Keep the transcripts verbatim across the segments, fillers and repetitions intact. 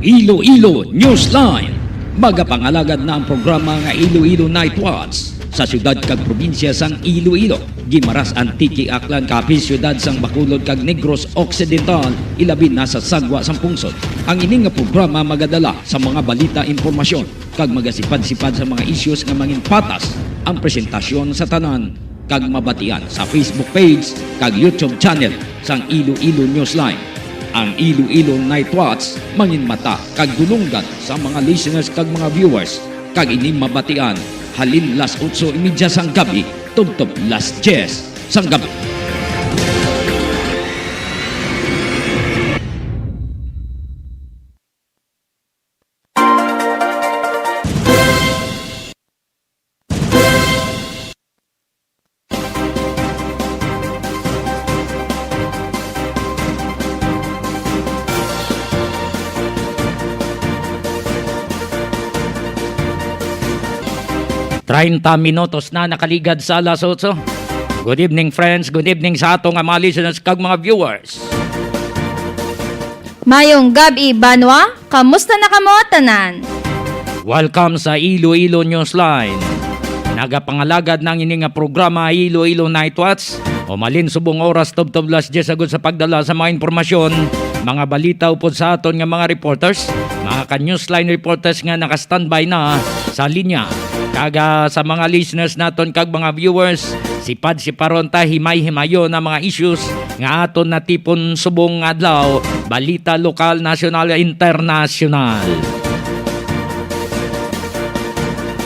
Iloilo Newsline. Magapangalagad na ang programa nga Iloilo Night Watch sa siyudad kag probinsya sang Iloilo, Guimaras, Antique, Aklan, Capiz, siyudad sang Bacolod kag Negros Occidental, ilabi na sa sagwa sang pungsod. Ang ini nga programa magadala sa mga balita, impormasyon, kag magasipad-sipad sa mga issues nga mangin patas ang presentasyon sa tanan kag mabatian sa Facebook page kag YouTube channel sang Iloilo Newsline. Ang Iloilo Night Watch mangin mata kag dulonggan sa mga listeners kag mga viewers, kag ini mabatian halin las otso y media sang gabi tubtob las dyes sang gabi. Treinta minutos na nakaligad sa alas otso. Good evening, friends. Good evening sa ato nga mga listeners kag mga viewers. Mayong gab-i, banwa. Kamusta na kamo tanan? Welcome sa Iloilo Newsline. Nagapangalagad na ang ini nga programa, Iloilo Night Watch, umalin subong oras tubtob las dyes agud sa pagdala sa mga impormasyon, mga balita upod sa aton nga mga reporters, mga ka-Newsline reporters nga naka-standby na sa linya. Kag, ah, sa mga listeners naton kag mga viewers, sipad-siparon ta, himay-himayon ang mga issues nga aton natipon subong nga adlaw, balita lokal, nasyonal, internasyonal.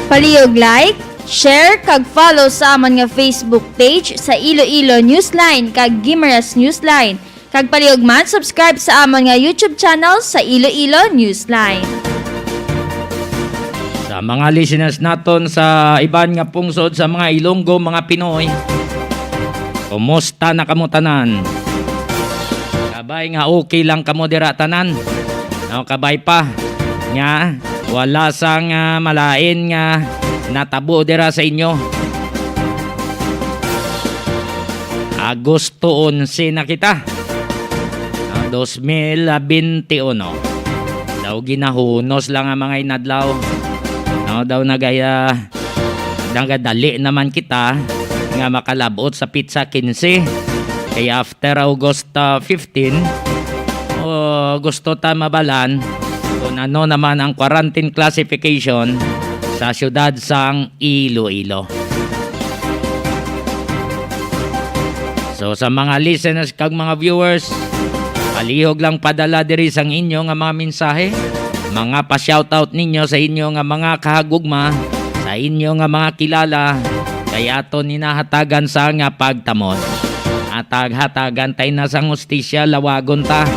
Palihog like, share, kag follow sa amon nga Facebook page sa Iloilo Newsline kag Guimaras Newsline. Kag palihog man, subscribe sa amon nga YouTube channel sa Iloilo Newsline. Sa mga listeners naton sa iban nga pungsod sa mga Ilonggo, mga Pinoy, kumusta na kamo tanan? Kabay nga okay lang kamo dira tanan? No, kabay pa nga wala sang, ah, malain nga natabo dira sa inyo. Agosto onse na kita. Ah, dos mil bente uno. Daw ginahunos lang ang mga inadlaw. No, daw nagaya, nagadali naman kita nga makalabot sa pitsa kinse. Kay after August, ah, fifteen, o, gusto ta mabalan kung ano naman ang quarantine classification sa siyudad sang Iloilo. So, sa mga listeners kag mga viewers, palihog lang padala diri sang inyo nga mga mensahe, mga pa-shoutout ninyo sa inyo nga mga kahagugma, sa inyo nga mga kilala, kay aton ninahatagan sa nga pagtamod. Atag-hatagan tay na sang hustisya, lawagon ta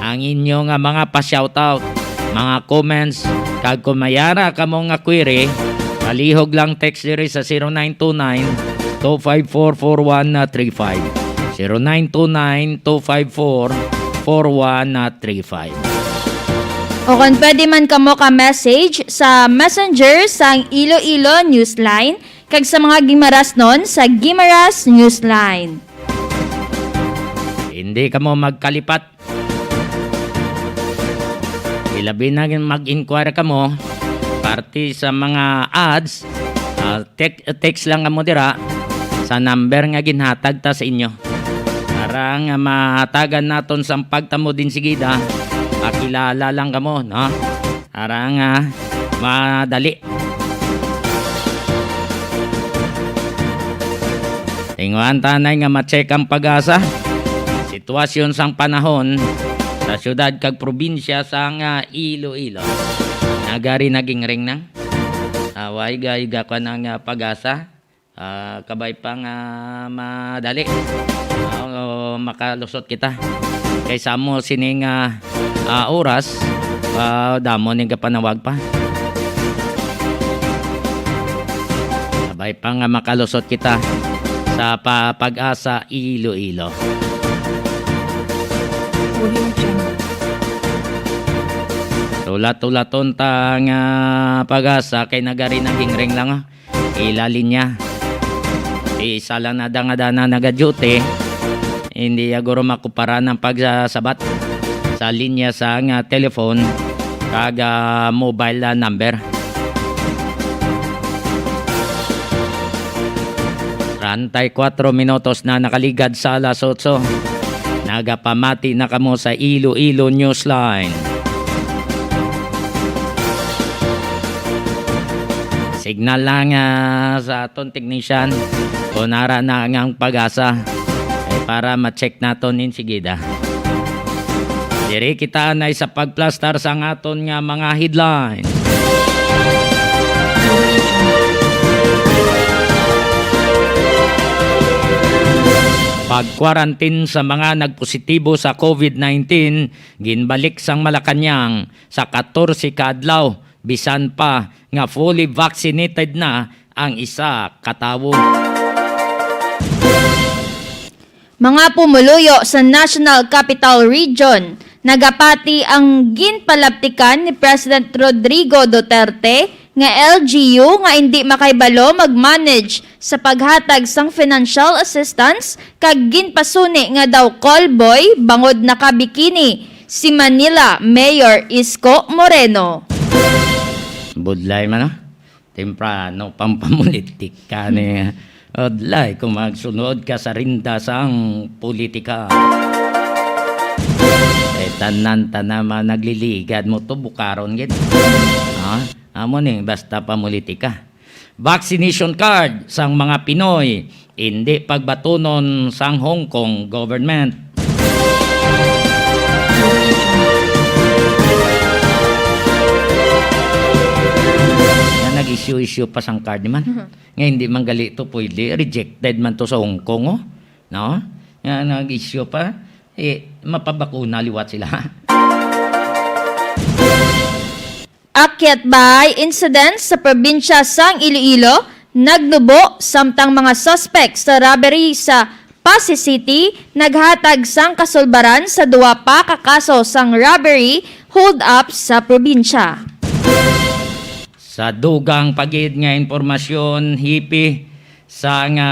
ang inyo nga mga pa-shoutout, mga comments, kag kung may ara kamo nga query, palihog lang text diri sa zero nine two nine, two five four, four one three five. Zero nine two nine, two five four, four one three five. O kon pwede man kamo ka-message sa Messenger sang Iloilo Newsline kag sa mga Guimarasnon sa Guimaras Newsline. Hindi kamo magkalipat. Ilabi na mag-inquire kamo parte sa mga ads, ah, tek-, text lang kamo dira sa number nga ginhatag ta sa inyo. Para nga mahatagan naton sang pagtamod din sigida, pakilala lang kamo, no? Para nga madali. Tinguhaan ta anay nga ma-check ang PAGASA. Sitwasyon sang panahon sa siyudad kag probinsya sang, ah, Iloilo. Nagari naging ring nang. Away, gay, gakwa ng, ah, PAGASA. Ah, kabay pa nga madali. Ah, o, makalusot kita. Kay sa amo sining, ah, ah, oras, ah, damo ning kapanawag pa. Kabay pa nga makalusot kita sa pa-, PAGASA Iloilo. Audio Jungle. Tulat-tulaton ta nga PAGASA kay nagari naging ring lang, ah. Ila linya. Isa lang na dangada na naga-duty. Hindi ya guro makuparan ang pagsabat sa linya sa nga telephone. kag, ah, mobile, ah, number. Treinta y cuatro minutos na nakaligad sa alas otso. Nagapamati na kamo sa Iloilo Newsline. Signal lang, ah, sa aton technician kung ara na ang Pag-asa, eh, para ma-check naton insigida. Diri kita anay sa pagplastar sang aton nga mga headline. Pag-quarantine sa mga nagpositibo sa COVID nineteen, ginbalik sang Malacañang sa katorse ka adlaw, bisan pa nga fully vaccinated na ang isa ka tawo. Mga pumuluyo sa National Capital Region, nagapati ang ginpalaptikan ni President Rodrigo Duterte nga L G U nga indi makahibalo mag-manage sa paghatag sang financial assistance kag ginpasuni nga daw callboy bangod naka-bikini si Manila Mayor Isko Moreno. Budlay man, ah. Temprano pang pamulitika ni Odlay kung magsunod ka sa rinda sang politika. Eh, tanan-tanan man nagliligad mo to, bukaron gid. Ha? Amo ni, basta pamulitika. Vaccination card sang mga Pinoy, indi pagbatunon sang Hong Kong government. Nga nag-issue-issue pa sang card man. Nga hindi man gali to pwede, rejected man to sa Hong Kong, oh. No? Nga nag-issue pa, eh, mapabakuna liwat sila. Akyat bahay incident sa probinsya sang Iloilo nagnubo, samtang mga suspect sa robbery sa Passi City naghatag sang kasulbaran sa duha pa ka kaso sang robbery hold-up sa probinsya. Sa dugang pa gid nga impormasyon, hipi sa nga,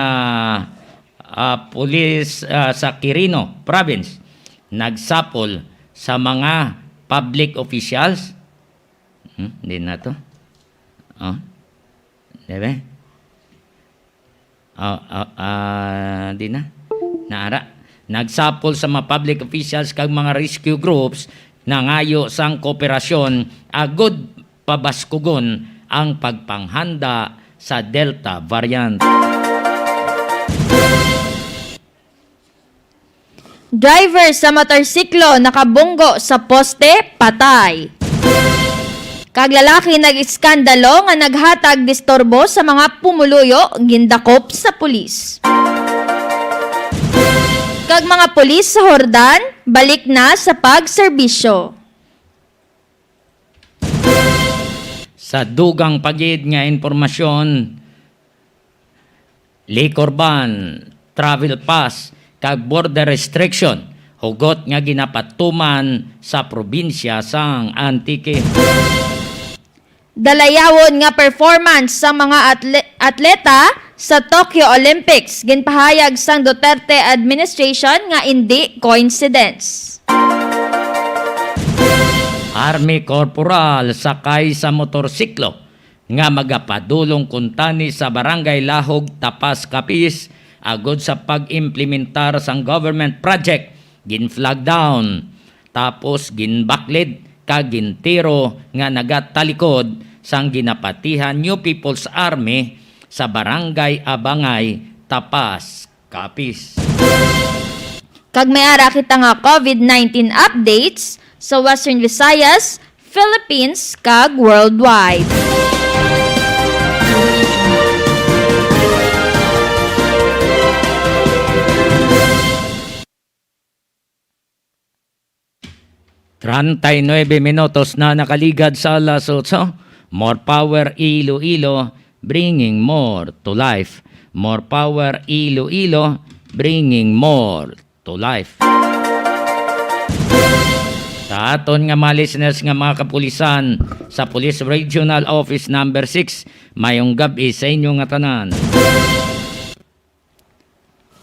ah, pulis, ah, sa Quirino Province nagsapol sa mga public officials. Hmm, di na to. Oh. Di ba? Ah, ah, ah, di na. Naara. Nagsapol sa mga public officials kag mga rescue groups nangayo sang kooperasyon agud pabaskugon ang pagpanghanda sa Delta variant. Driver sa motorsiklo nakabunggo sa poste, patay. Kag lalaki nag-iskandalo nga naghatag disturbo sa mga pumuluyo, gindakop sa pulis. Kag mga pulis sa Jordan, balik na sa pagserbisyo. Sa dugang pa gid nga impormasyon, liquor ban, travel pass, kag border restriction, hugot nga ginapatuman sa probinsya sang Antique. Dalayawon nga performance sa mga atle-, atleta sa Tokyo Olympics, ginpahayag sang Duterte administration nga indi coincidence. Army corporal sakay sa motorsiklo nga magapadulong kuntani sa Barangay Lahog, Tapas, Capiz, agud sa pag-implementar sang government project, gin-flag down, tapos ginbaklid kag gintiro nga nagatalikod sang ginapatihan New People's Army sa Barangay Abangay, Tapas, Capiz. Kag may ara kita nga COVID nineteen updates sa Western Visayas, Philippines, kag worldwide. Treinta y nueve minutos na nakaligad sa alas otso. More power, Iloilo, bringing more to life. More power, Iloilo, bringing more to life. Sa aton nga mga listeners nga mga kapulisan sa Police Regional Office Number Six, mayong gab-i sa inyo nga tanan.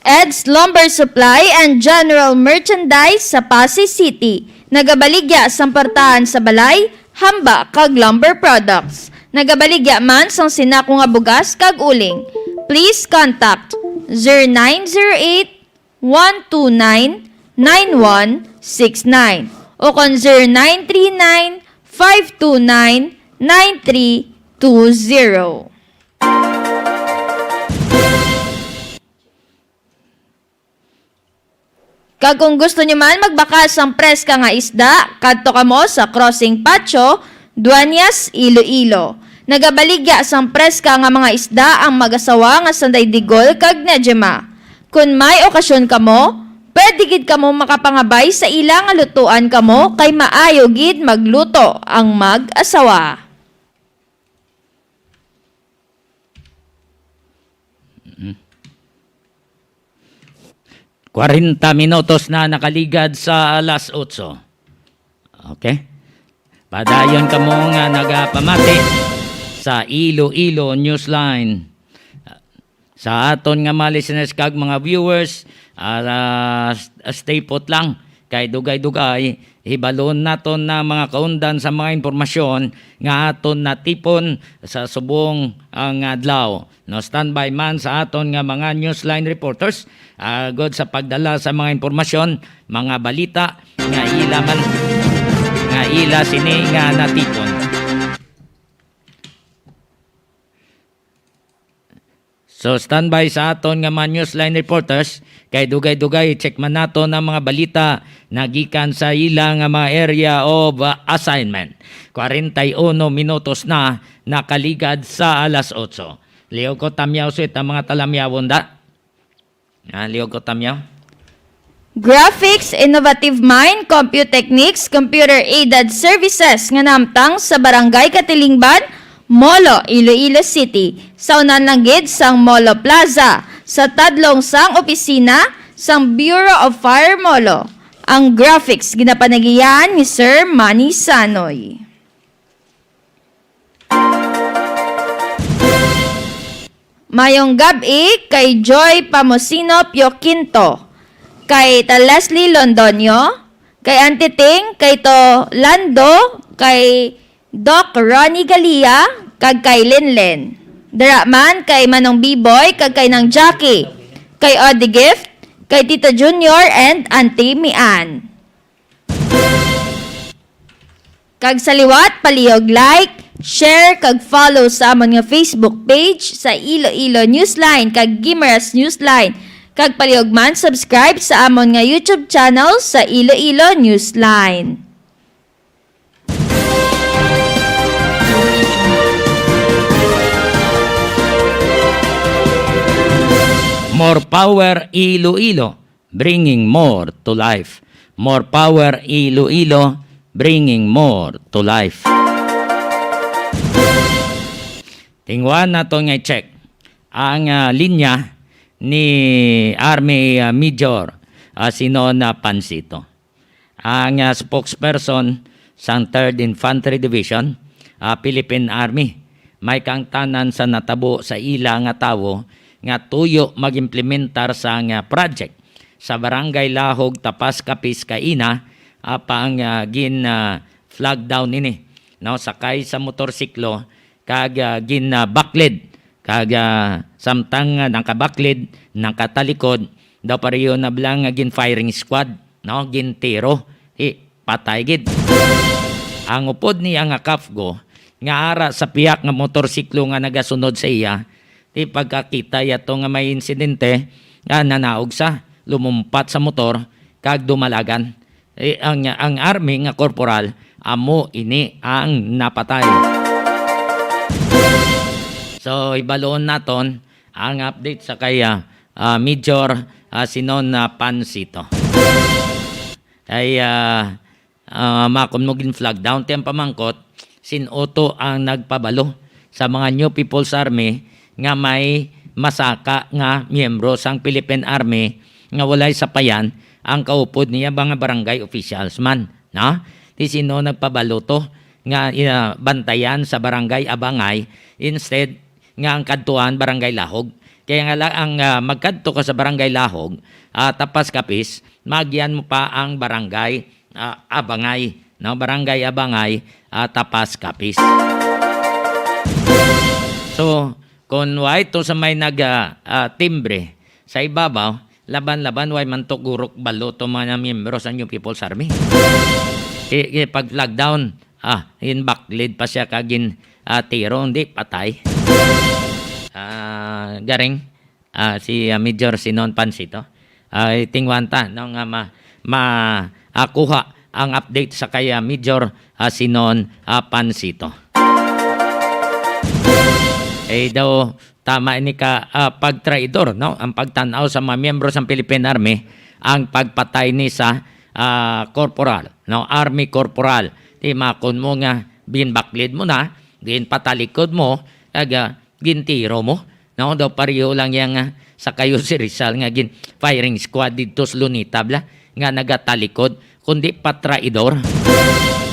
Ed's Lumber Supply and General Merchandise sa Passi City. Nagabaligya sang portahan sa balay, hamba, kag lumber products. Nagabaligya man sang sinako nga bugas kag uling. Please contact zero nine zero eight, one two nine, nine one six nine o kon zero nine three nine, five two nine, nine three two zero. Kag kung gusto nyo man magbakal sang preska nga isda, kadto kamo sa Crossing Pacho, Dueñas, Iloilo. Nagabaligya sang preska nga mga isda ang mag-asawa nga Sanday Digol kag Nejema. Kon may okasyon kamo, pwede gid kamo makapangabay sa ila nga lutuan kamo kay maayo gid magluto ang mag-asawa. Mm. Kwarenta minutos na nakaligad sa alas otso. Okay? Padayon kamo nga nagapamati sa Iloilo Newsline. Sa aton nga mga listeners kag mga viewers, ah, s-, stay put lang. Kay dugay-dugay, hibalon naton na mga kaundan sa mga impormasyon nga aton natipon sa subong, ah, nga adlaw. No, standby man sa aton nga mga newsline reporters, agod sa pagdala sa mga impormasyon, mga balita nga ila man, nga ila sini nga natipon. So, standby sa aton nga mga newsline reporters, kay dugay-dugay i-check man naton ang mga balita na gikan sa ila nga mga area of, uh, assignment. Kwarenta y uno minutos na nakaligad sa alas otso. Liog ko tamyaw, sweet, ang mga talamyawon da. Ah, liog ko tamyaw. Graphics, Innovative Mind, Compute Techniques, Computer Aided Services nga nahamtang sa Barangay Katilingban, Molo, Iloilo City. Sa unan lang gid sang Molo Plaza, sa tadlong sang opisina sang Bureau of Fire Molo. Ang graphics ginapanagiyaan ni Sir Manny Sanoy. Mayong gab-i kay Joy Pamosino Pio Quinto, kay ta Leslie Londoño, kay Auntie Ting, kay to Lando, kay Doc Ronnie Galia, kag kay Linlen. Dira man kay Manong Biboy, kag kay Nang Jackie, kay Odi Gift, kay Tito Junior, and Auntie Mian. Kag sa liwat, palihog like, share, kag follow sa amon nga Facebook page sa Iloilo Newsline kag Guimaras Newsline. Kag palihog man subscribe sa amon nga YouTube channel sa Iloilo Newsline. More power, Iloilo. Bringing more to life. More power, Iloilo, bringing more to life. Tinguhaan naton nga i-check ang, ah, linya ni Army, ah, Major, ah, Sinon, ah, Pansito. Ang, ah, spokesperson sang Third Infantry Division, ah, Philippine Army, may kaangtanan sa natabo sa ila nga tawo nga tuyo mag-implementar sang, ah, project sa Barangay Lahog, Tapas Capiz kaina, apang, ah, gin, ah, flag down ini, no, sakay sa motorsiklo kag, ah, gin, ah, baklid kag, ah, samtang, ah, nakabaklid, nakatalikod, daw pareho na bala nga gin firing squad, no, gintiro, di patay gid. Ang upod niya nga kafgo nga ara sa pihak nga motorsiklo nga nagasunod sa iya, di pagkakita yato nga may insidente, nga nanaog sa lumumpat sa motor kag dumalagan. Eh, ang, ang army nga korporal, amo ini ang napatay. So, hibaluon naton ang update sa kay, ah, ah, Major, ah, Sinon, ah, Pansito. Ay, ah, ah, makon mo gin flag down. Ti ang pamangkot, sin-o to ang nagpabalo sa mga New People's Army nga may masaka nga miyembro sang Philippine Army nga walay sapayan ang kaupod niya mga barangay officials man, no? Ti sino nagpabalo to nga, ah, bantayan sa barangay Abangay instead nga ang kadtuan barangay Lahog? Kaya nga lang ang, ah, magkadto ka sa barangay Lahog, ah, Tapas Capiz, magyan mo pa ang barangay, ah, Abangay. no, Barangay Abangay, ah, Tapas, Capiz. So, kung wa ito sa may nag, ah, ah, timbre sa ibabaw, laban-laban, way man to gurok balo to mga miyembro sa New People's Army. I, i, pag flag down, ah, in baklid pa siya kagin, ah, tiro, hindi patay. Ah, garing, ah, si, ah, Major Sinon Pansito. Ay, tingwanta, no, nga ma-, ma-, ah, kuha ang update sa kay, ah, Major, ah, Sinon, ah, Pansito. Eh, daw, tama ini ka, ah, pagtraidor, no? Ang pagtan-aw sa mga miyembro sa Philippine Army, ang pagpatay ni sa, ah, corporal, no? Army corporal. Di makon mo nga, binbaklid mo na, ginpatalikod mo, kag, ah, gintiro mo, no? Daw pareho lang yang, ah, sa kayo si Rizal nga gin firing squad didto sa Luneta, bla, nga nagatalikod, kundi patraidor.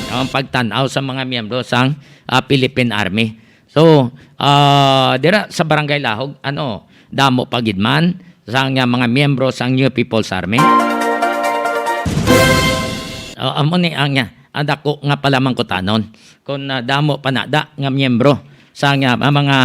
Ang pagtan-aw sa mga miyembro sang, ah, Philippine Army. So, ah, dira sa Barangay Lahog, ano, damo pa gid man sang, ah, mga miyembro sang New People's Army. Ah, amo ni ang, ah, ang dako nga palamangkutanon. Kung, ah, damo pa na da nga miyembro sang, ah, mga,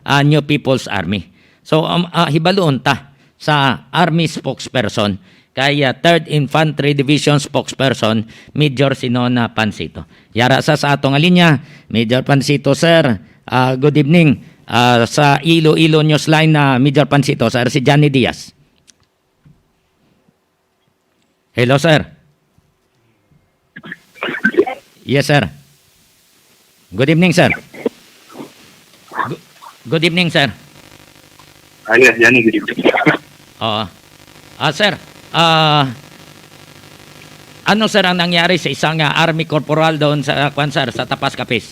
ah, New People's Army. So, um, ah, hibaluon ta sa Army spokesperson kay, ah, Third Infantry Division spokesperson Major Sinon, ah, Pansito. Yara sa, sa ato nga linya, Major Pansito, sir. Ah, good evening. Ah, sa Iloilo Newsline na Major Pansito, sir, si Johnny Diaz. Hello, sir. Yes, sir. Good evening, sir. Gu-, good evening, sir. Ah, yes, Johnny, good evening. Oo. Ah, sir, ah, ano, sir, ang nangyari sa isang, ah, army corporal doon sa, ah, kwan, sir, sa Tapas, Capiz?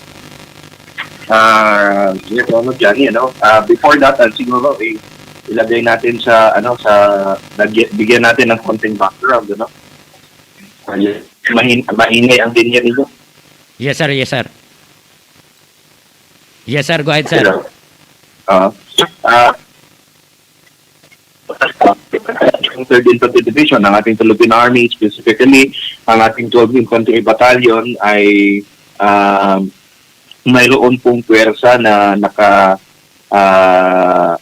Ah, yes, ano, Johnny, ano? Ah, before that, ah, siguro, eh, ilagay natin sa, ano, sa, nag-, bigyan natin ng konting background, ano? Ah, yes. Mahin-, maingay ang linya ninyo. Yes, sir. Yes, sir. Yes, sir. Go ahead, sir. Hello. Ah, ah, yung Third Infantry Division, ang ating Philippine Army, specifically, ang ating twelve Infantry Battalion ay, ah, mayroon pong pwersa na naka, ah,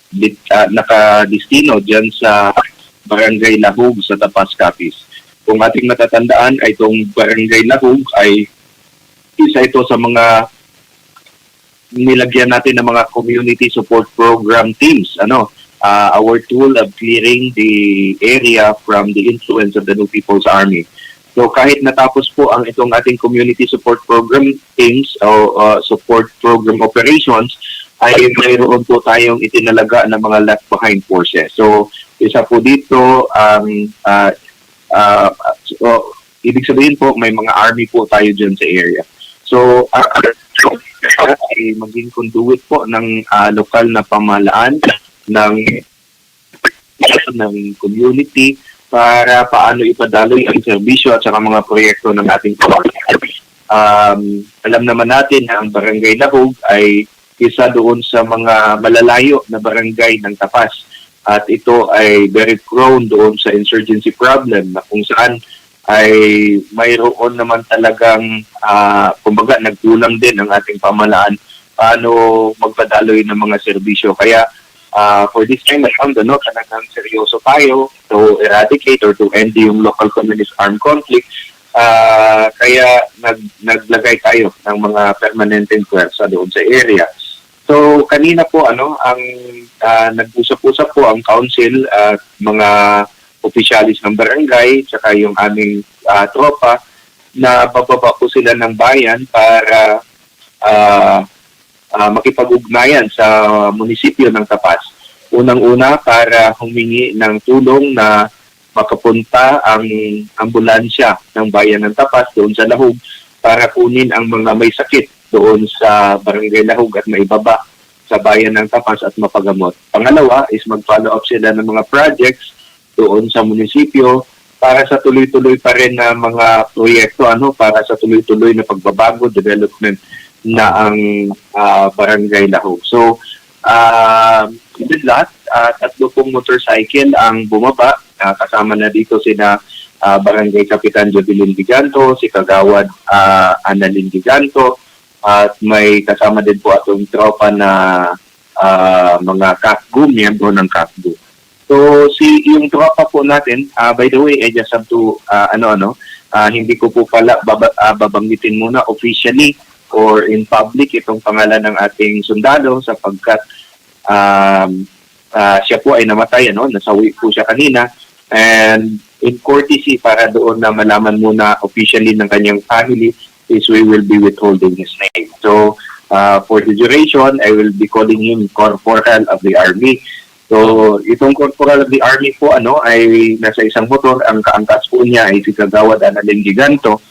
dit-, ah, nakadestino dyan sa Barangay Lahug sa Tapas, Capiz. Kung ating matatandaan, ay itong Barangay Lahug ay isa ito sa mga nilagyan natin ng mga community support program teams, ano, ah, our tool of clearing the area from the influence of the New People's Army. So, kahit natapos po ang itong ating community support program teams o, ah, support program operations, ay mayroon po tayong itinalaga ng mga left behind forces. So, isa po dito ang, ah, ah, so, ibig sabihin po, may mga army po tayo dyan sa area. So, ah, ay maging conduit po ng, ah, lokal na pamahalaan, ng, ng community para paano ipadaloy ang serbisyo at saka mga proyekto ng ating pamilya. Um, alam naman natin na ang Barangay Lahug ay isa doon sa mga malalayo na barangay ng Tapas, at ito ay very prone doon sa insurgency problem na kung saan ay mayroon naman talagang, ah, kumbaga, nagkulang din ang ating pamahalaan paano magpadaloy ng mga serbisyo. Kaya, ah, for this time around, ano, talagang seryoso tayo to eradicate or to end yung local communist armed conflict. Ah, kaya nag-, naglagay tayo ng mga permanenteng pwersa doon sa area. So, kanina po, ano, ang, ah, nag-usap-usap po ang council at mga opisyalis ng barangay, tsaka yung aming, ah, tropa, na bababa po sila ng bayan para, ah, ah, makipag-ugnayan sa munisipyo ng Tapas. Unang-una, para humingi ng tulong na makapunta ang ambulansya ng bayan ng Tapas doon sa Lahug para kunin ang mga may sakit doon sa Barangay Lahug at maibaba sa bayan ng Tapas at mapagamot. Pangalawa is mag-follow up sila ng mga projects doon sa munisipyo para sa tuloy-tuloy pa rin na mga proyekto, ano, para sa tuloy-tuloy na pagbabago, development na ang, ah, Barangay Lahug. So, ah, with that, ah, tatlo pong motorcycle ang bumaba, ah, kasama na dito sina, ah, Barangay Kapitan Jovelyn Giganto, si Kagawad, ah, Annalyn Giganto, at may kasama din po atong tropa na, ah, mga KACGU, miyembro ng KACGU. So, si, yung tropa po natin, ah, by the way, I just have to, ah, ano, ano, ah, hindi ko po pala baba-, ah, babanggitin muna officially or in public itong pangalan ng ating sundalo sapagkat, um, ah, siya po ay namatay, ano, nasawi po siya kanina. And in courtesy para doon na malaman muna officially ng kanyang family is we will be withholding his name. So, ah, for the duration, I will be calling him Corporal of the Army. So, itong Corporal of the Army po, ano, ay nasa isang motor. Ang kaangkas po niya ay si Kagawad Annalyn Giganto.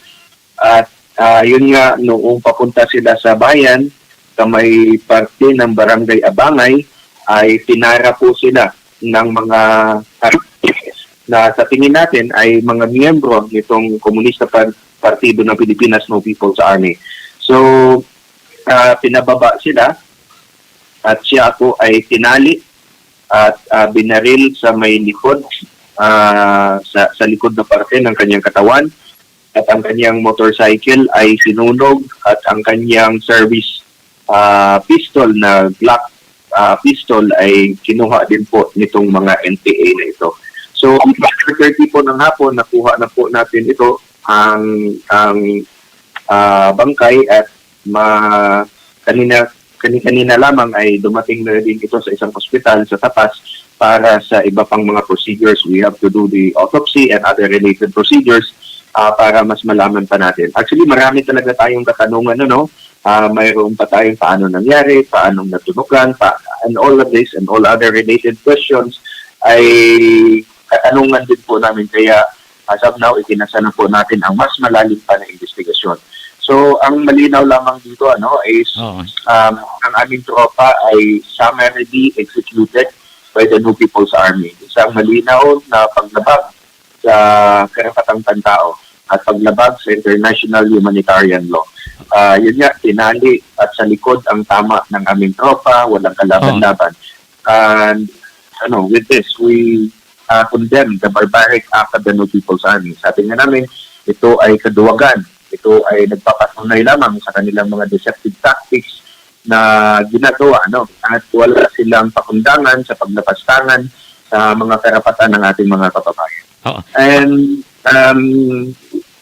At, ah, yun nga, noong papunta sila sa bayan, sa may parte ng Barangay Abangay, ay pinara po sila ng mga na sa tingin natin ay mga miyembro nitong Komunista Par-, Partido ng Pilipinas, No People's Army. So, ah, pinababa sila at siya ako ay tinali at, ah, binaril sa may likod, ah, sa, sa likod na parte ng kanyang katawan, at ang kanyang motorcycle ay sinunog, at ang kanyang service, ah, pistol na Glock, ah, pistol ay kinuha din po nitong mga N P A na ito. So, after thirty po ng hapon, nakuha na po natin ito, ang, ang, ah, bangkay, at ma-, kanina, kani-kanina lamang ay dumating na din ito sa isang ospital sa Tapas para sa iba pang mga procedures. We have to do the autopsy and other related procedures, ah, para mas malaman pa natin. Actually, marami talaga tayong katanungan, ano? Ah, mayroon pa tayong paano nangyari, paano natunugan, pa, and all of this and all other related questions ay katanungan din po namin. Kaya, as of now, ikinasa na po natin ang mas malalim pa na investigasyon. So, ang malinaw lamang dito, ano, is, Oo. um, ang aming tropa ay summarily executed by the No People's Army. Isang malinaw na paglabag sa karapatang pantao at paglabag sa international humanitarian law. Ah, yun nga, tinali at sa likod ang tama ng aming tropa, walang kalaban-laban. And, ano, with this, we, ah, condemn the barbaric act of the No People's Army. Sabi nga namin, ito ay kaduwagan. Ito ay nagpapatunay lamang sa kanilang mga deceptive tactics na ginagawa, no? At wala silang pakundangan sa paglapastangan sa mga karapatan ng ating mga kababayan. Oo. And, um,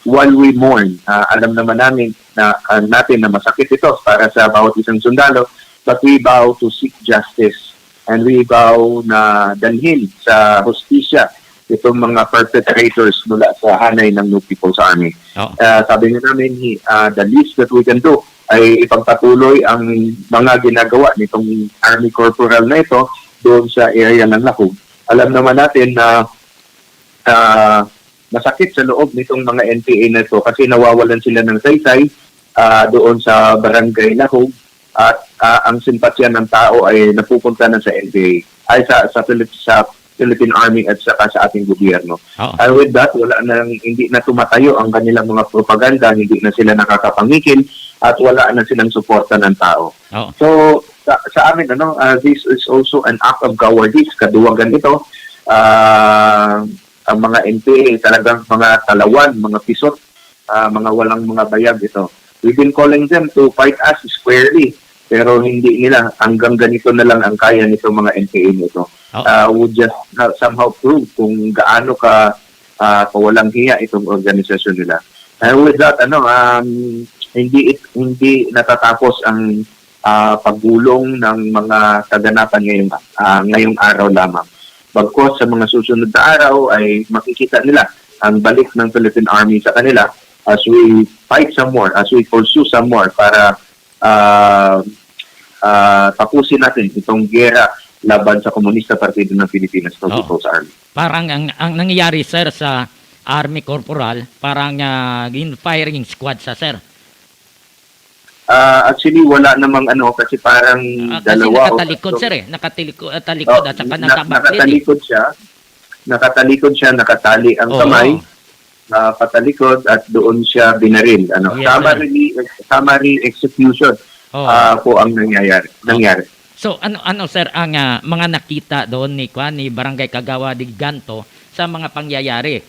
while we mourn, ah, alam naman namin na, ah, natin na masakit ito para sa bawat isang sundalo, but we vow to seek justice and we vow na dalhin sa hustisya itong mga perpetrators mula sa hanay ng No People's Army. Oo. Ah, sabi nga namin, hi-, ah, the least that we can do ay ipagpatuloy ang mga ginagawa nitong Army Corporal na ito doon sa area ng Lahug. Alam naman natin na, ah, masakit sa loob nitong mga N P A na ito kasi nawawalan sila ng saysay, ah, doon sa Barangay Lahug at, ah, ang simpatya ng tao ay napupunta na sa N P A, ay sa, sa Philip-, sa Philippine Army at saka sa ating gobyerno. Oo. And with that, wala nang, hindi na tumatayo ang kanilang mga propaganda, hindi na sila nakakapangikil at wala na silang suporta ng tao. Oo. So, sa, sa amin, ano, ah, this is also an act of cowardice, kaduwagan ito. Ah, ang mga N P A talagang mga talawan, mga pisot, ah, mga walang mga bayag ito. We've been calling them to fight us squarely, pero hindi nila. Hanggang ganito na lang ang kaya nito mga N P A nito. Oh. Ah, would just ha-, somehow prove kung gaano ka, ah, kawalang hiya itong organisasyon nila. And with that, ano, um, hindi it-, hindi natatapos ang, ah, paggulong ng mga kaganapan ngayong, ah, ngayong araw lamang. Bagkos sa mga susunod na araw ay makikita nila ang balik ng Philippine Army sa kanila as we fight some more, as we pursue some more para, ah, ah, tapusin natin itong gera laban sa Komunista Partido ng Pilipinas, no, Oo. People's Army. Parang ang, ang nangyayari, sir, sa Army Corporal, parang, ah, gin-firing squad sa, sir. Ah, actually, wala namang ano, kasi parang Ah, kasi dalawa o nakatalikod, tatlo. sir, eh. Nakatiliko-, ah, talikod Oh, at saka na-, nakabaril, eh. nakatalikod siya. Nakatalikod siya, nakatali ang Oo. kamay, ah, patalikod at doon siya binaril. Ano, Yes, sir. summary, summary execution, Oo. ah, po ang nangyayari, Oo. nangyari. So, ano, ano, sir, ang, ah, mga nakita doon ni, kwan, ni Barangay Kagawad Giganto sa mga pangyayari?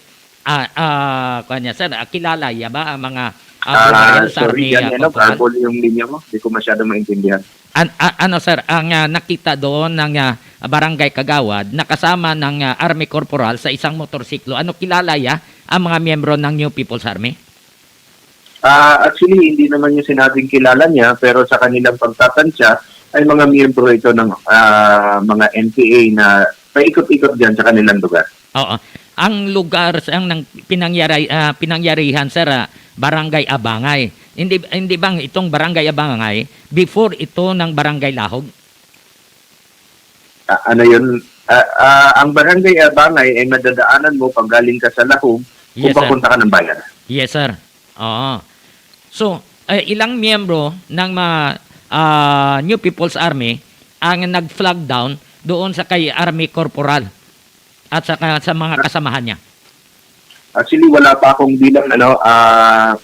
Ah, ah, kuwan niya, sir, ah, kilala niya ba ang mga, ah, Ah, Brian sa sorry, army, Jan, ah, ano, corporal? Garbled yung linya mo. Di ko masyado maintindihan. An-, a-, ano, sir, ang, ah, nakita doon ng, ah, barangay kagawad, nakasama ng, ah, army corporal sa isang motorsiklo. Ano, kilala niya ang mga miyembro ng New People's Army? Ah, actually, hindi naman niya sinabing kilala niya, pero sa kanilang pagtatansya ay mga miyembro ito ng, ah, mga N P A na paikot-ikot dyan sa kanilang lugar. Oo. Ang lugar sa, ang nang pinangyari-, ah, pinangyarihan, sir, ah, Barangay Abangay. Hindi, hindi bang itong Barangay Abangay before ito ng Barangay Lahog? Ah, ano yun? Ah, ah, ang Barangay Abangay ay madadaanan mo pag galing ka sa Lahog kung Yes, sir. papunta ka ng bayan. Yes, sir. Oo. So, eh, ilang miyembro ng mga, ah, New People's Army ang nag-flag down doon sa kay Army Corporal at sa ka-, sa mga kasamahan niya? Actually, wala pa akong bilang, ano, ah,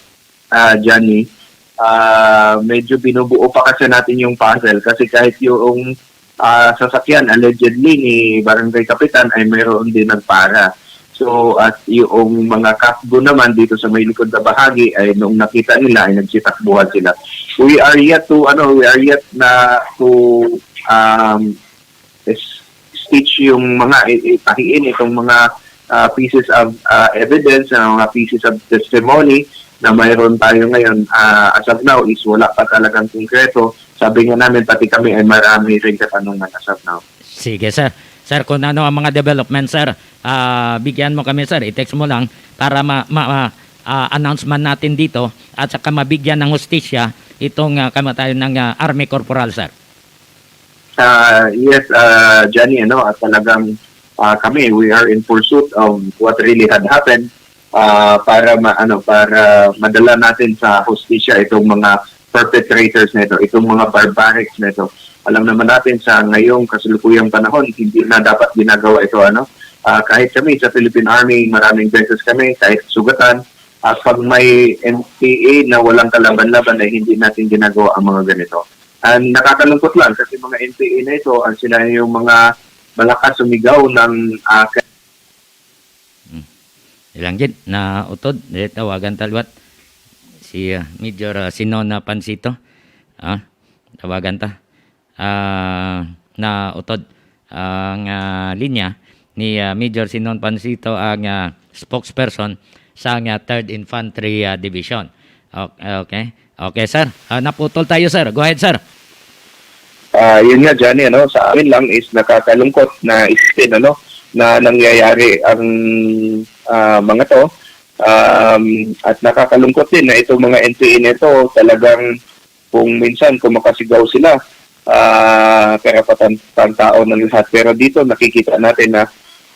ah, Johnny. Ah, medyo binubuo pa kasi natin yung puzzle kasi kahit yung, ah, sasakyan allegedly ni Barangay Kapitan ay mayroon din nagpara. So, at yung mga kasbo naman dito sa may likod na bahagi ay noong nakita nila ay nagsitakbuhan sila. We are yet to, ano, we are yet na to, um, is-, stitch yung mga i-, ipahiin itong mga, ah, pieces of, ah, evidence, ah, mga pieces of testimony na mayroon tayo ngayon. Ah, as of now is wala pa talagang konkreto. Sabi nga namin, pati kami ay marami ring katanungan as of now. Sige, sir. Sir, kung ano ang mga development, sir, ah, bigyan mo kami, sir. I-text mo lang para ma-, ma-, ma-, ah, announce man natin dito at saka mabigyan ng hustisya itong, ah, kamatayan ng, ah, Army Corporal, sir. Ah, yes, ah, Johnny, ano, at talagang, ah, kami, we are in pursuit of what really had happened, ah, para ma-, ano, para madala natin sa hustisya itong mga perpetrators nito, itong mga barbarics nito. Alam naman natin sa ngayong kasalukuyang panahon, hindi na dapat ginagawa ito, ano. Ah, kahit kami sa Philippine Army, maraming beses kami, kahit sugatan, at pag may N P A na walang kalaban-laban ay hindi natin ginagawa ang mga ganito. Ang nakakalungkot lang kasi mga N P A na ito, ang sila yung mga malakas sumigaw ng, ah, Hmm. Ilang gid na utod, eh, tawagan ta liwat. Si, ah, Major, ah, Sinon na Pansito. Ah, tawagan ta. Ah, na utod ang, ah, linya ni, ah, Major Sinon Pansito, ang, ah, spokesperson sa, ah, Third Infantry, ah, Division. Ok-, okay. Okay, sir. Ah, naputol tayo, sir. Go ahead, sir. Ah, yun nga, Johnny, ano, sa amin lang is nakakalungkot na isipin, ano, na nangyayari ang, ah, mga to. Um, at nakakalungkot din na itong mga N P A na ito, talagang kung minsan kung makasigaw sila, ah, karapatan pantao ng lahat. Pero dito nakikita natin na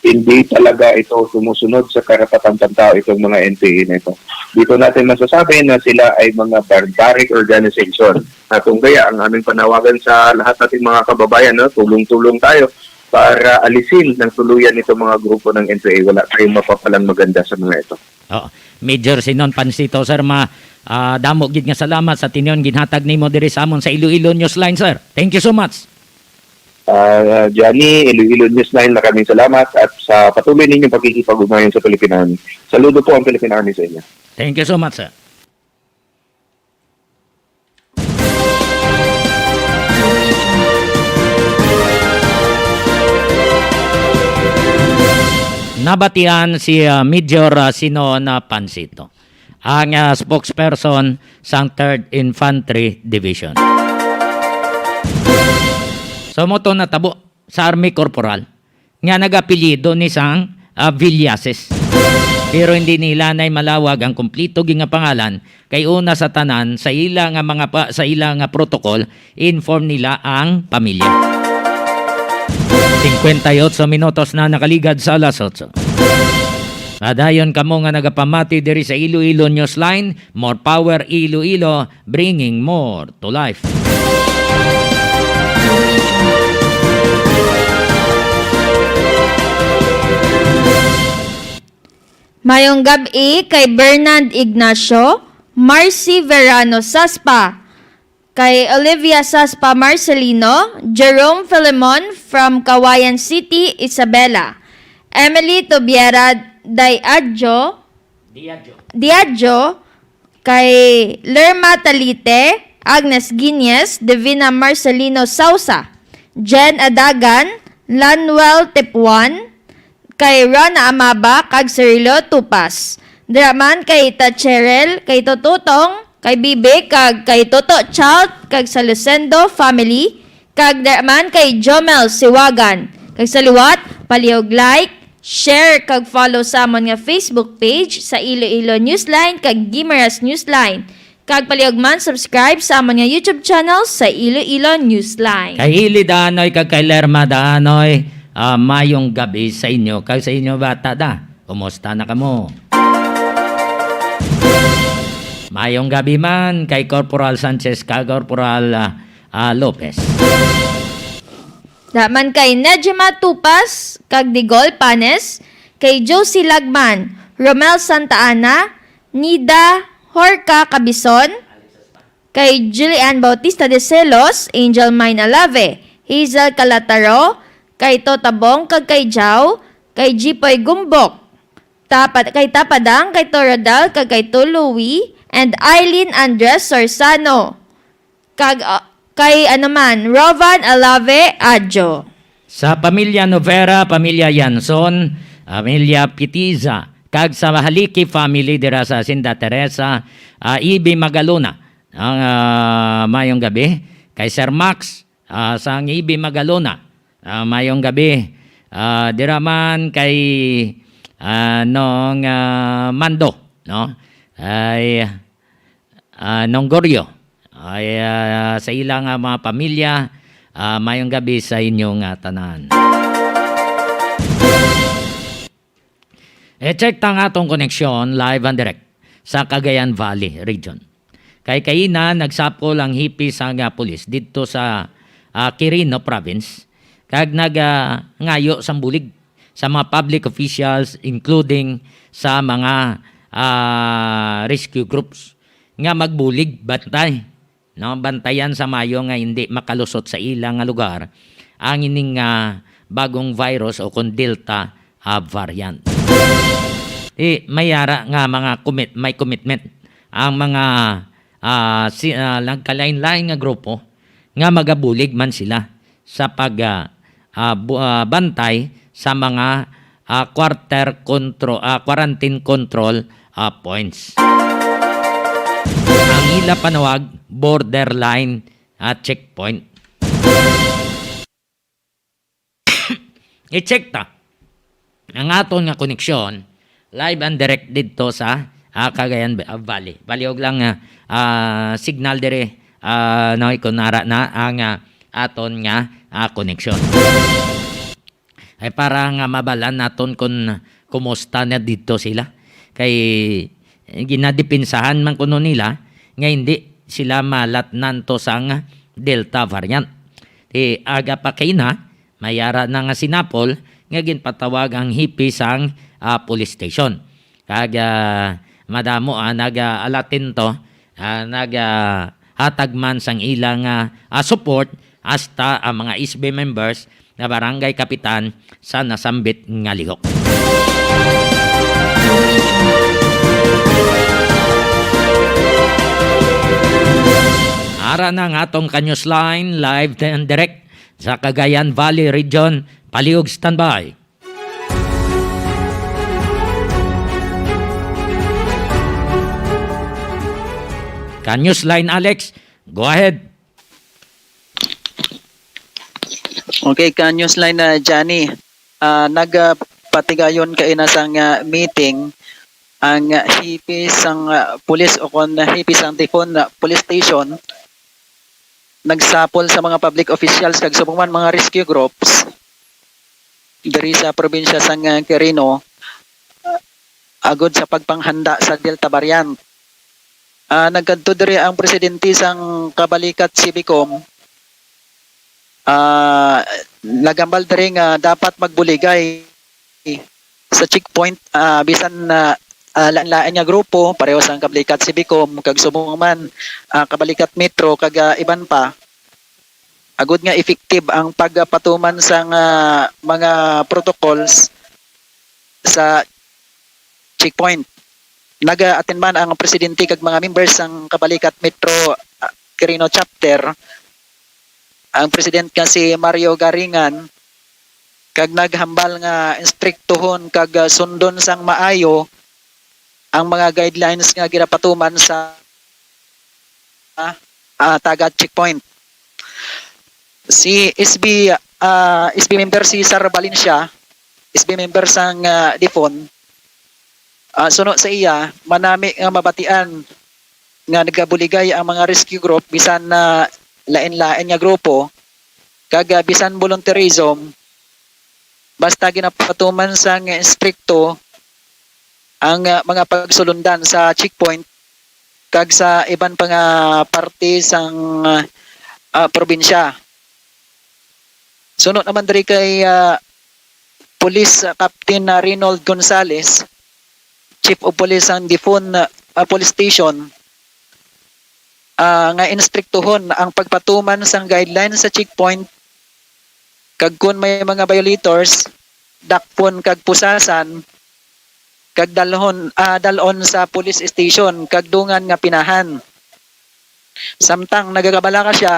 hindi talaga ito sumusunod sa karapatan pantao itong mga N P A na ito. Dito natin masasabi na sila ay mga barbaric organization. At kung kaya, ang aming panawagan sa lahat nating mga kababayan, no, tulong-tulong tayo para alisin ng tuluyan itong mga grupo ng N P A. Wala tayong mapapalang maganda sa mga ito. Oo. Major Sinon Pansito, sir, ma-, ah, damo gid nga salamat sa tinyon ginhatag nimo diri sa amon sa Iloilo Newsline, sir. Thank you so much. Ah, Johnny, Iloilo Newsline, maraming salamat at sa patuloy ninyong pakikipag-ugnayan sa Philippine Army. Saludo po ang Philippine Army sa inyo. Thank you so much, sir. Nabatian si, ah, Major, ah, Sinon, ah, Pansito, ang, ah, spokesperson sang Third Infantry Division. So, mo to natabo sa Army Corporal nga nag-apelyido ni sang, ah, Villases. Pero hindi nila nay malawag ang kumplito gid nga pangalan, kay una sa tanan, sa ila nga mga pa-, sa ila nga protocol, inform nila ang pamilya. Cincuenta y ocho minutos na nakaligad sa alas otso. Padayon kamo nga nagapamati diri sa Iloilo Newsline, more power Iloilo, bringing more to life. Mayong gab-i kay Bernard Ignacio, Marcy Verano Saspa, kay Olivia Saspa Marcelino, Jerome Filemon from Cauayan City, Isabela, Emily Tubiera Diagio, Diagio. Diagio, kay Lerma Talite, Agnes Guiñez, Divina Marcelino Sausa, Jen Adagan, Lanuel Tipuan, kay Rona Amaba, kag Cirilo Tupas. Dira man kay Tacherel, kay Totutong, kay Bibi, kag kay Toto Child, kag sa Lucendo family, kag dira man kay Jomel Siwagan. Kag sa liwat, palihog like, share, kag follow sa amon nga Facebook page sa Iloilo Newsline kag Guimaras Newsline. Kag palihog man subscribe sa amon nga YouTube channel sa Iloilo Newsline. Kay Hili Danoy kag kay Lerma Danoy, ah, mayong gabi sa inyo kag sa inyo bata da. Kumusta na kamo? Mayong gabi man kay Corporal Sanchez kag Corporal, ah, ah, Lopez. Daman kay Nejima Tupas kag Digol Panes, kay Josie Lagman, Romel Santa Ana, Nida Horca Cabison, kay Julian Bautista de Celos, Angel Mine Alave, Hazel Calataro, kay Tota Bong kag kay Jao, kay Jipoy Gumbok, Tapad, kay Tapadang, kay Toradal, kag kay Tuluwi, and Eileen Andres Sorsano. Kag, ah, kay, ano man, Rovan Alave Adjo. Sa pamilya Novera, pamilya Yanson, pamilya Pitiza, kag sa Haliki family dira sa Hacienda Teresa, ah, Ibi Magalona. Ang, ah, mayong gabi kay Sir Max, ah, sang Ibi Magalona. Ah, mayong gabi. Ah, dira man kay, ah, Nong, ah, Mando, no? Ay, ah, Nong Goryo. Ay, ah, sa ila nga mga pamilya, ah, mayong gabi sa inyo nga tanan. I-check ta ang atong koneksyon live and direct sa Cagayan Valley region. Kay kaina, nagsapol ang hepe sang pulis didto sa, ah, Quirino Province, kag nag, ah, ngayo sang bulig sa mga public officials, including sa mga, ah, rescue groups, nga magbulig bantay, no? Bantayan sa maayo nga hindi makalusot sa ila nga lugar ang ining, ah, bagong virus o kon Delta, ah, variant. Di, may ara nga mga commit-, may commitment ang mga, ah, si, ah, nagkalain-lain nga grupo nga magabulig man sila sa pag, ah, ah, bu-, ah, bantay sa mga, ah, quarter contro-, ah, quarantine control, ah, points. Ang ila panawag, borderline, ah, checkpoint. I-check ta ang aton nga koneksyon live and direct didto sa, ah, Cagayan Ba-, ah, Valley. Palihog lang, ah, ah, signal diri, ah, no, kung ara na ang, ah, aton nga, ah, koneksyon. Ay para nga mabalan naton kung kumusta na didto sila. Kay ginadipinsahan man kuno nila nga hindi sila malatnan to sang Delta variant. Ti aga pa kaina, may ara na nga sinapol nga ginpatawag ang hepe sang, ah, police station. Kag, ah, madamo, ah, nag, ah, alatin to, ah, nag, ah, hatag man sang ilang, ah, ah, support hasta ang mga S B members nga barangay kapitan sa nasambit nga lihok. Ara na ang atong ka-newsline, live and direct sa Cagayan Valley Region. Palihog standby. Ka-newsline, Alex, go ahead. Okay, ka-newsline na Johnny. Ah, nagpatigayon kaina sang, ah, meeting ang, ah, hepe sang, ah, pulis o kon hepe sang Difon, ah, Police Station. Nagsapol sa mga public officials kag subong man mga rescue groups diri sa probinsya sang, ah, Quirino, ah, agud sa pagpanghanda sa Delta variant. Ah, nagkadto diri ang presidente sang Kabalikat Civicom, ah, nagambal diri nga dapat magbuligay sa checkpoint, ah, bisan na, ah, lain-lain nga grupo, pareho sang Kabalikat Civicom, kag subong man, ah, Kabalikat Metro, kag, ah, iban pa, agud nga effective ang pagpatuman sang, ah, mga protocols sa checkpoint. Nag-attend man ang presidente kag mga members sang Kabalikat Metro, ah, Quirino Chapter, ang president nga si Mario Garingan, kag naghambal nga instriktuhon kag, ah, sundon sang maayo ang mga guidelines nga ginapatuman sa, ah, Tagat checkpoint. Si S B, ah, S B member si Sir Valencia, S B member sang, ah, DEFON, ah, suno sa iya, manami nga mabatian nga nagabuligay ang mga rescue group bisan na lain-lain nga grupo, kag, ah, bisan volunteerism, basta ginapatuman sang estrikto ang, ah, mga pagsulundan sa checkpoint kag sa iban pa nga parte sang, ah, probinsya. Suno naman diri kay, ah, Police, ah, Captain, ah, Reynold Gonzales, Chief of Police sang DEFON, ah, Police Station, ah, nga instriktuhon ang pagpatuman sang guidelines sa checkpoint, kag kon may mga violators, dakpon kag pusasan, kag dalhon, ah, dalon sa police station kag dungan nga pinahan. Samtang nagakabalaka siya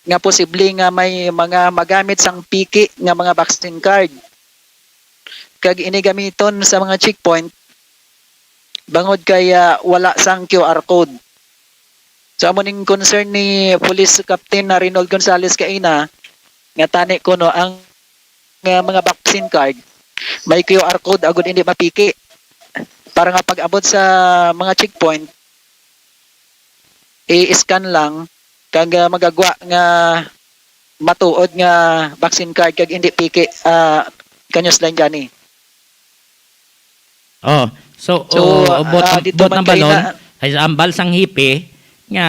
nga posible nga may mga magamit sang piki nga mga vaccine card kag ini gamiton sa mga checkpoint bangod kay, ah, wala sang Q R code. So, amo ning concern ni Police Captain na Reynold Gonzales kaina nga tani kuno ang, ah, mga vaccine card may Q R code agud hindi mapiki para nga pag-abot sa mga checkpoint, i-scan lang kag, ah, magagwa nga matuod nga vaccine card kag hindi piki, ah, ka-Newsline Johnny. Oh, so, So, oh, buot, ah, ang- dito buot man ng balon, kaina- ay sa ambal sang hipi nga,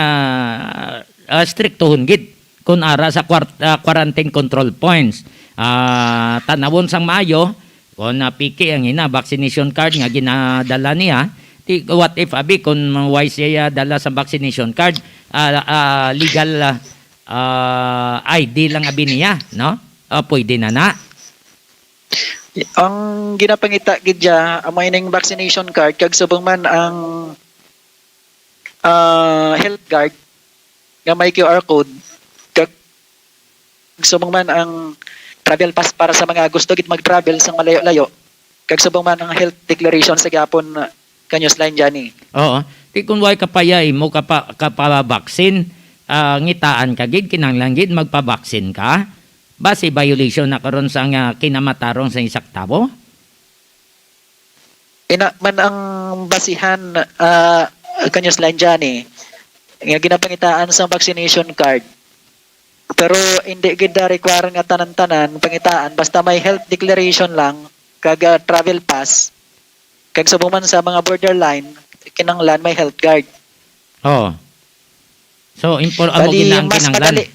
ah, striktuhon gid kun ara sa kwart-, ah, quarantine control points. Ah, tanawon sang maayo kung napiki ang ina vaccination card nga ginadala niya. Di, what if abi kung way siya dala sa vaccination card, ah, ah, legal, ah, ah, I D lang abi niya, no? Ah, pwede na na. Ang ginapangita gid dya, amo ining vaccination card, kag subong man ang, ah, health card nga may Q R code, kag subong man ang travel pass para sa mga gusto gid mag-travel sa malayo-layo, kag subong man ang health declaration sa gihapon, ka-Newsline Johnny. Oo. Di kung way ka pa ya imo kapa, kapa-vaccine, ah, ngitaan ka gid, kinahanglan gid magpa-vaccine ka. Basi violation na karon sa nga kinamatarong sa isa ka tawo? Ina man ang basihan, ah, ka-Newsline Johnny, nga ginapangitaan sa vaccination card. Pero hindi gid na require nga tanan-tanan pangitaan, basta may health declaration lang, kag, ah, travel pass, kag subong man sa mga borderline, kinahanglan may health card. Oo. So, impor-, amo Bali, gid na ang mas kinahanglan. madali.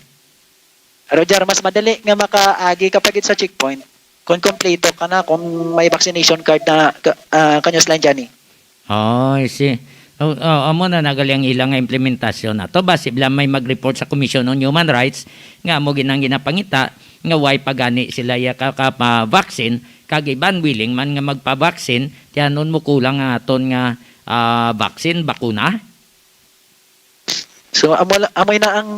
Roger, mas madali nga makaagi ka pa gid sa checkpoint kung kompleto ka na, kung may vaccination card na ka, ah, ka-Newsline Johnny. Oh, I see. Oh, oh, amo na nagali ang ilang nga implementasyon ato. Basi bala may mag-report sa Commission on Human Rights nga amo gid ang ginapangita nga way pa gani sila ya ka, ka, pa-vaccine, kag iban willing man nga magpa-vaccine, tiyanon mo kulang nga aton nga, ah, vaccine, bakuna. So, amo la-, amoy na ang,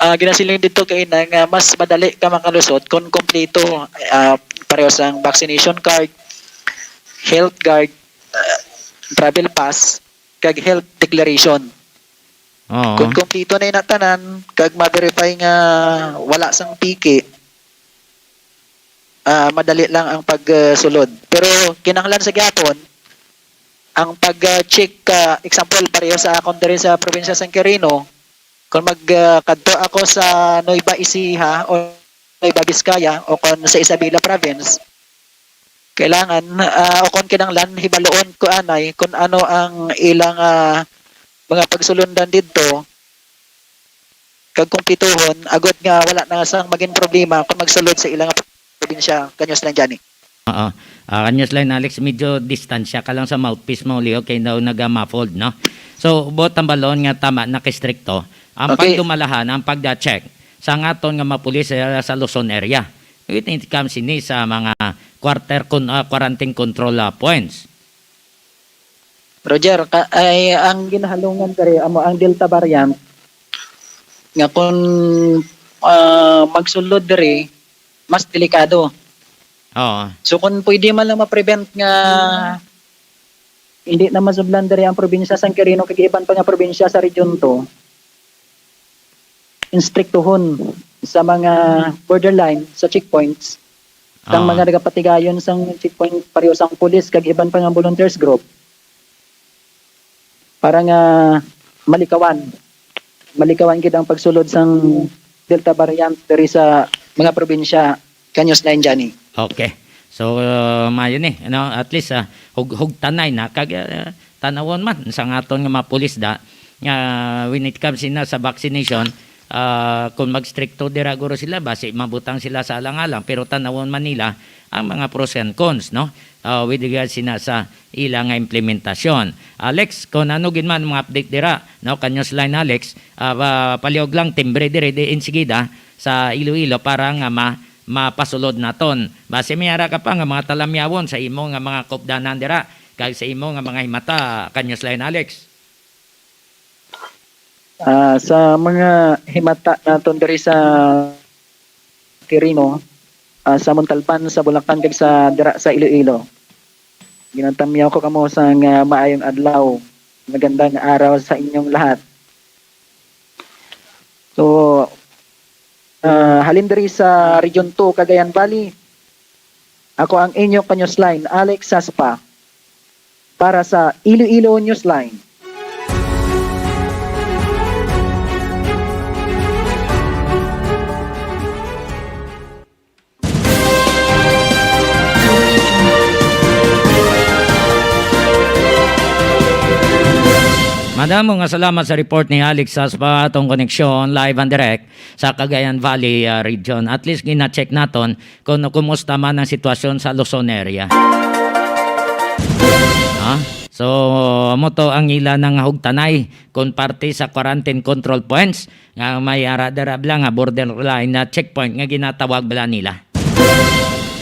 ah, ginasiling dito kay na nga mas madali ka makalusot kung kompleto, ah, pareho sang vaccination card, health card, ah, travel pass, kag health declaration. Oo. Kung kompleto na ina tanan, kag ma-verify nga wala sang piki, ah, madali lang ang pagsulod. Pero kinahanglan sa gyapon ang pag-check, ah, example, pareho sa akon diri sa probinsya sang Quirino, kung mag, ah, kadto ako sa Nueva Ecija o Nueva Vizcaya o kung sa Isabela Province, kailangan, ah, o kung kinahanglan, hibaluon ko anay kung ano ang ilang, ah, mga pagsulundan didto, kag kumpletuhon, agud nga wala na sang magin problema kung magsulod sa ilang probinsya, ka-Newsline Johnny. Oo. Ah, ka-Newsline Alex, medyo distansya ka lang sa mouthpiece mo, Leo, kay daw naga-muffled, no? So, buot ang balon nga tama, nakastrikto ang Okay. pagdumalahan, ang pag-check sa ngaton nga mga pulis sa, sa Luzon area. When it comes ini sa mga quarter con-, ah, quarantine control, ah, points. Roger, ka-, ay, ang ginahalungan diri amo ang Delta variant nga kung, ah, magsulod diri, mas delikado. Oo. So, kung pwede man lang ma-prevent nga hindi na masudlan diri ang probinsya sang Quirino kag iban pa nga probinsya sa Region two, instriktuhon sa mga borderline, sa checkpoints, sang Ah. mga nagapatigayon sang checkpoint, pareho sang pulis kag iban pa nga volunteers group, para nga malikawan, malikawan gid ang pagsulod sang Delta variant diri sa mga probinsya. Kanyos na, Johnny. Okay. So, uh, maayo ni, ano, at least, ah, hug-, hugtanay na kag, ah, tanawon man sa aton nga mga pulis da nga when it comes na sa vaccination, ah, kung magstrikto dira guro sila, basi mabutang sila sa alang-alang, pero tanawon man nila ang mga pros and cons, no? Ah, with regards sina sa ila nga implementasyon. Alex, kung ano gid man mga update dira, no, kanyos line, Alex, ah, pa-, palihog lang, timbre diri di insigida sa Iloilo para nga ma-, mapasulod naton. Basi may ara ka pa nga mga talamyawon sa imo nga mga kaupdanan dira kag sa imo nga mga himata, kanyos line, Alex. Ah, sa mga himata naton diri sa Quirino, ah, sa Montalban, sa Bulacan, kag sa dira sa Iloilo. Ginatamyaw ko kamo sang, ah, maayong adlaw, magandang araw sa inyong lahat. So, ah, halin diri sa Region two, Cagayan Valley, ako ang inyo ka-newsline, Alex Saspa, para sa Iloilo Newsline. Madamo nga salamat sa report ni Alex Saspa atong koneksyon live and direct sa Cagayan Valley, ah, region. At least gina-check naton kung kumusta man ang sitwasyon sa Luzon area. Ha? So, amo to ang ila nga hugtanay kung parte sa quarantine control points nga may ara dira bala nga borderline na checkpoint nga ginatawag bala nila.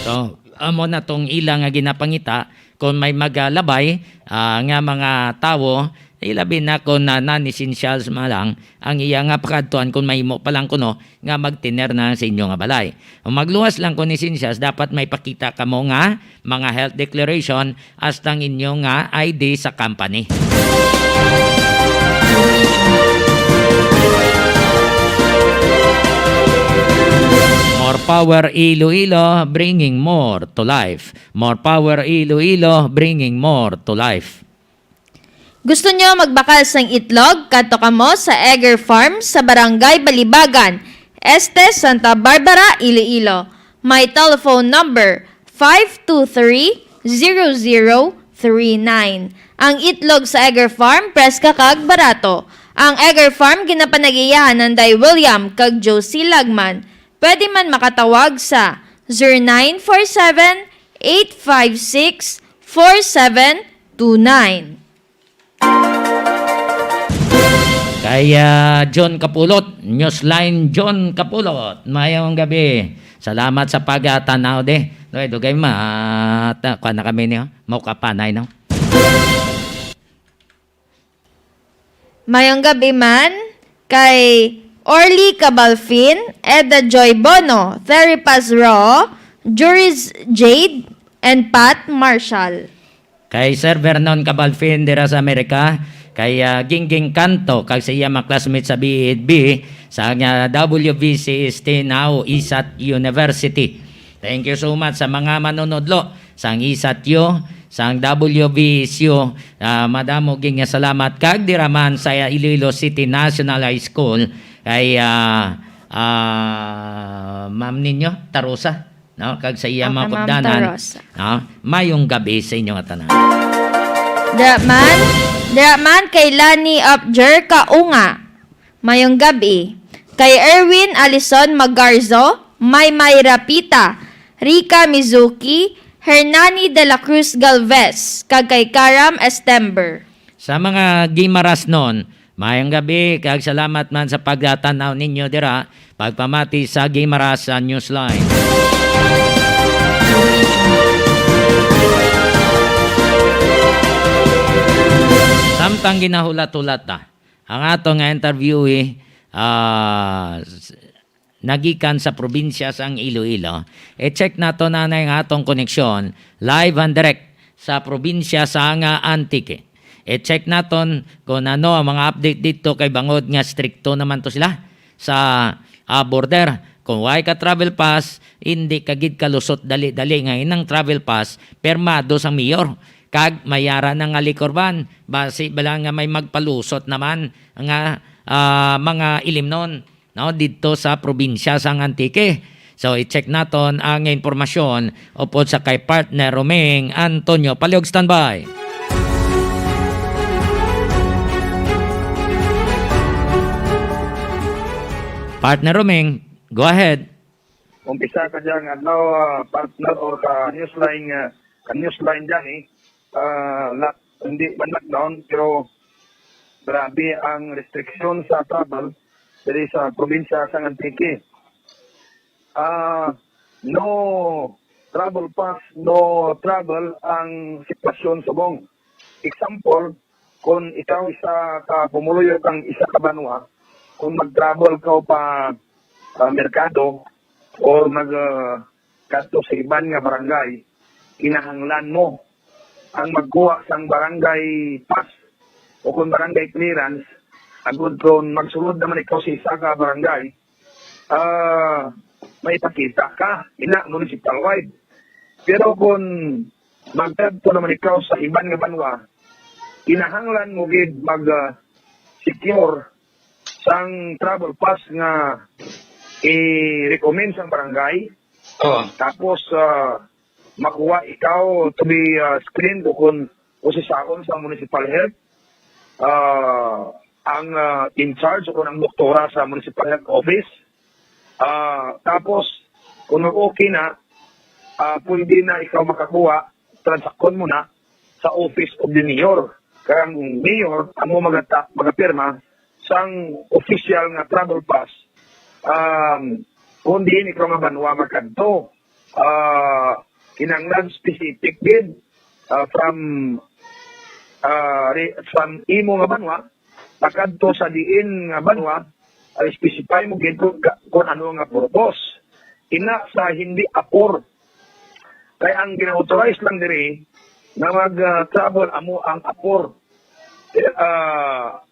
So, amo na tong ila nga ginapangita kung may magalabay, ah, nga mga tawo, ilabi na kung na non-essentials man lang ang iya nga pakadtuan, kung mahimo pa lang kuno nga magtener na sa inyo nga balay. Kung magluwas lang kung essentials, dapat may pakita kamo nga mga health declaration hasta ang inyo nga I D sa company. More power Iloilo, bringing more to life. More power Iloilo, bringing more to life. Gusto nyo magbakal sang itlog? Kadto kamo sa Egger Farm sa Barangay Balibagan, Este, Santa Barbara, Iloilo. May telephone number, five two three, zero zero three nine. Ang itlog sa Egger Farm, preska kag barato. Ang Egger Farm ginapanagiyahan ni Day William kag Josie Lagman. Pwede man makatawag sa zero nine four seven, eight five six, four seven two nine. Kay, ah, John Kapulot, Newsline John Kapulot. Mayong gabi. Salamat sa pagtanaw, de. Dugay, dugay, ma-, ta-, kuwan na kami niyo. Maukapanay, no? Mayong gabi man kay Orly Cabalfin, Eda Joy Bono, Therapist Ro, Juris Jade, and Pat Marshall. Kay Sir Vernon Cabalfin dira sa Amerika, kay, ah, Gingging Canto, kag sa iya mga classmates sa B E D B, sa, ah, W V C S T now, ISAT University. Thank you so much sa mga manunudlo sang ISAT U, sang W V S U. Ah, madamo gid nga salamat. Kag dira man sa Iloilo City National High School kay, ah, ah, Ma'am ninyo, Tarosa, no? Kag sa iya mga kabdanan, no? Mayong gabi sa inyo nga tanan. Dira man, dira man kay Lani Upjer Kaunga. Mayong gabi. Kay Erwin Alison Magarzo, Maymay Rapita, Rica Mizuki, Hernani de la Cruz Galvez, kag kay Karam Estember. Sa mga Guimaras non, mayong gabi, kag salamat man sa pagtanaw ninyo dira. Pagpamati sa Guimaras sa Newsline. Ang ginahulat-hulat na. Ang ato nga interviewee, ah, s-, nagikan sa probinsya sang Iloilo. I-check nato na ang atong koneksyon, live and direct sa probinsya sang Antique. I-check naton kung ano ang mga update dito, kay bangod nga strikto naman to sila sa, ah, border. Kung way ka travel pass, hindi ka gid kalusot dali-dali nga inang travel pass, permado sang mayor. Kag mayara na nga liquor ban, basi bala nga may magpalusot naman nga, ah, mga ilimnon, no, didto sa probinsya sang Antique. So, i-check naton ang impormasyon upod sa kay partner Roming Antonio. Palihog standby. Partner Roming, go ahead. Umpisa ka dyan, ano, ah, partner or ka newsline, ah, ka newsline dyan, eh. Ah, la-, hindi man lockdown, pero grabe ang restriction sa travel diri sa probinsya sa Antique. Ah, no travel pass, no travel ang sitwasyon subong. Example, kung ikaw isa ka pumuluyo kang isa ka banwa, kung mag-travel ka pa, ah, merkado or mag, ah, kadto sa iban nga barangay, kinahanglan mo ang magkuha sang barangay pass o kung barangay clearance, agud kung magsulod naman ikaw sa isa ka barangay, ah, may pakita ka, ina, municipal wide. Pero kung magkadto naman ikaw sa iban nga banwa, kinahanglan mo gid mag, ah, secure sang travel pass nga i-recommend sang barangay. Oo. Tapos, ah, makuha ikaw to be, ah, screened o kung usisaon sa municipal health. Ah, ang, ah, in charge o kung ang doktora sa municipal health office. Ah, tapos, kung okay na, ah, pwede na ikaw makakuha, transaksyon mo na sa Office of the Mayor. Kaya ang mayor, amo magata-, magapirma sang official nga travel pass. Um, kung diin ikaw nga banwa magkadto, ah, kinahanglan specific gid, ah, from, ah, re-, from imo nga banwa, pakadto sa diin nga banwa, ay specify mo gid kung, ka-, kung ano nga purpose. Ina sa hindi apor. Kay ang gina-authorize lang diri nga mag, ah, travel amo ang apor. Ah,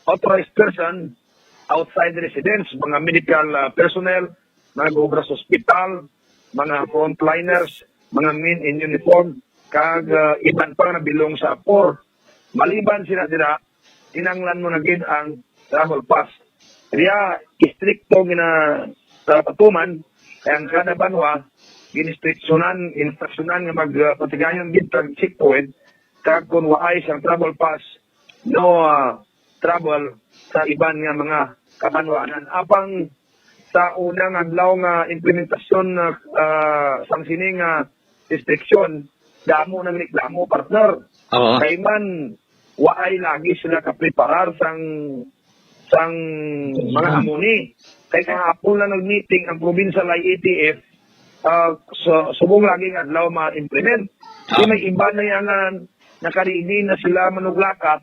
authorized person outside residence, mga medical, ah, personnel, mga nag-uubra sa ospital, mga frontliners, mga men in uniform, kag, ah, iban pa nga nabilong sa apor. Maliban sila dira, kinahanglan mo na gid ang travel pass. Kaya istrikto gina-, sa patuman, kay ang kada banwa, ginistriksyonan, instruksyonan nga mag, ah, patigayon gid kag checkpoint, kag kung waay sang travel pass, no, ah, travel sa iban nga mga kabanwanan. Apang sa unang adlaw nga implementasyon na, ah, sang sini nga restriction, damo nagreklamo, partner. Oo. Kay man, waay lagi sila kapreparar sang, sang mga Mhm. amo ni. Kay kahapon lang nag-meeting ang provincial I A T F, ah, sa, subong lagi nga adlaw ma-implement. Kay Ah. may iba na yan nga nakaready na sila manuglakat,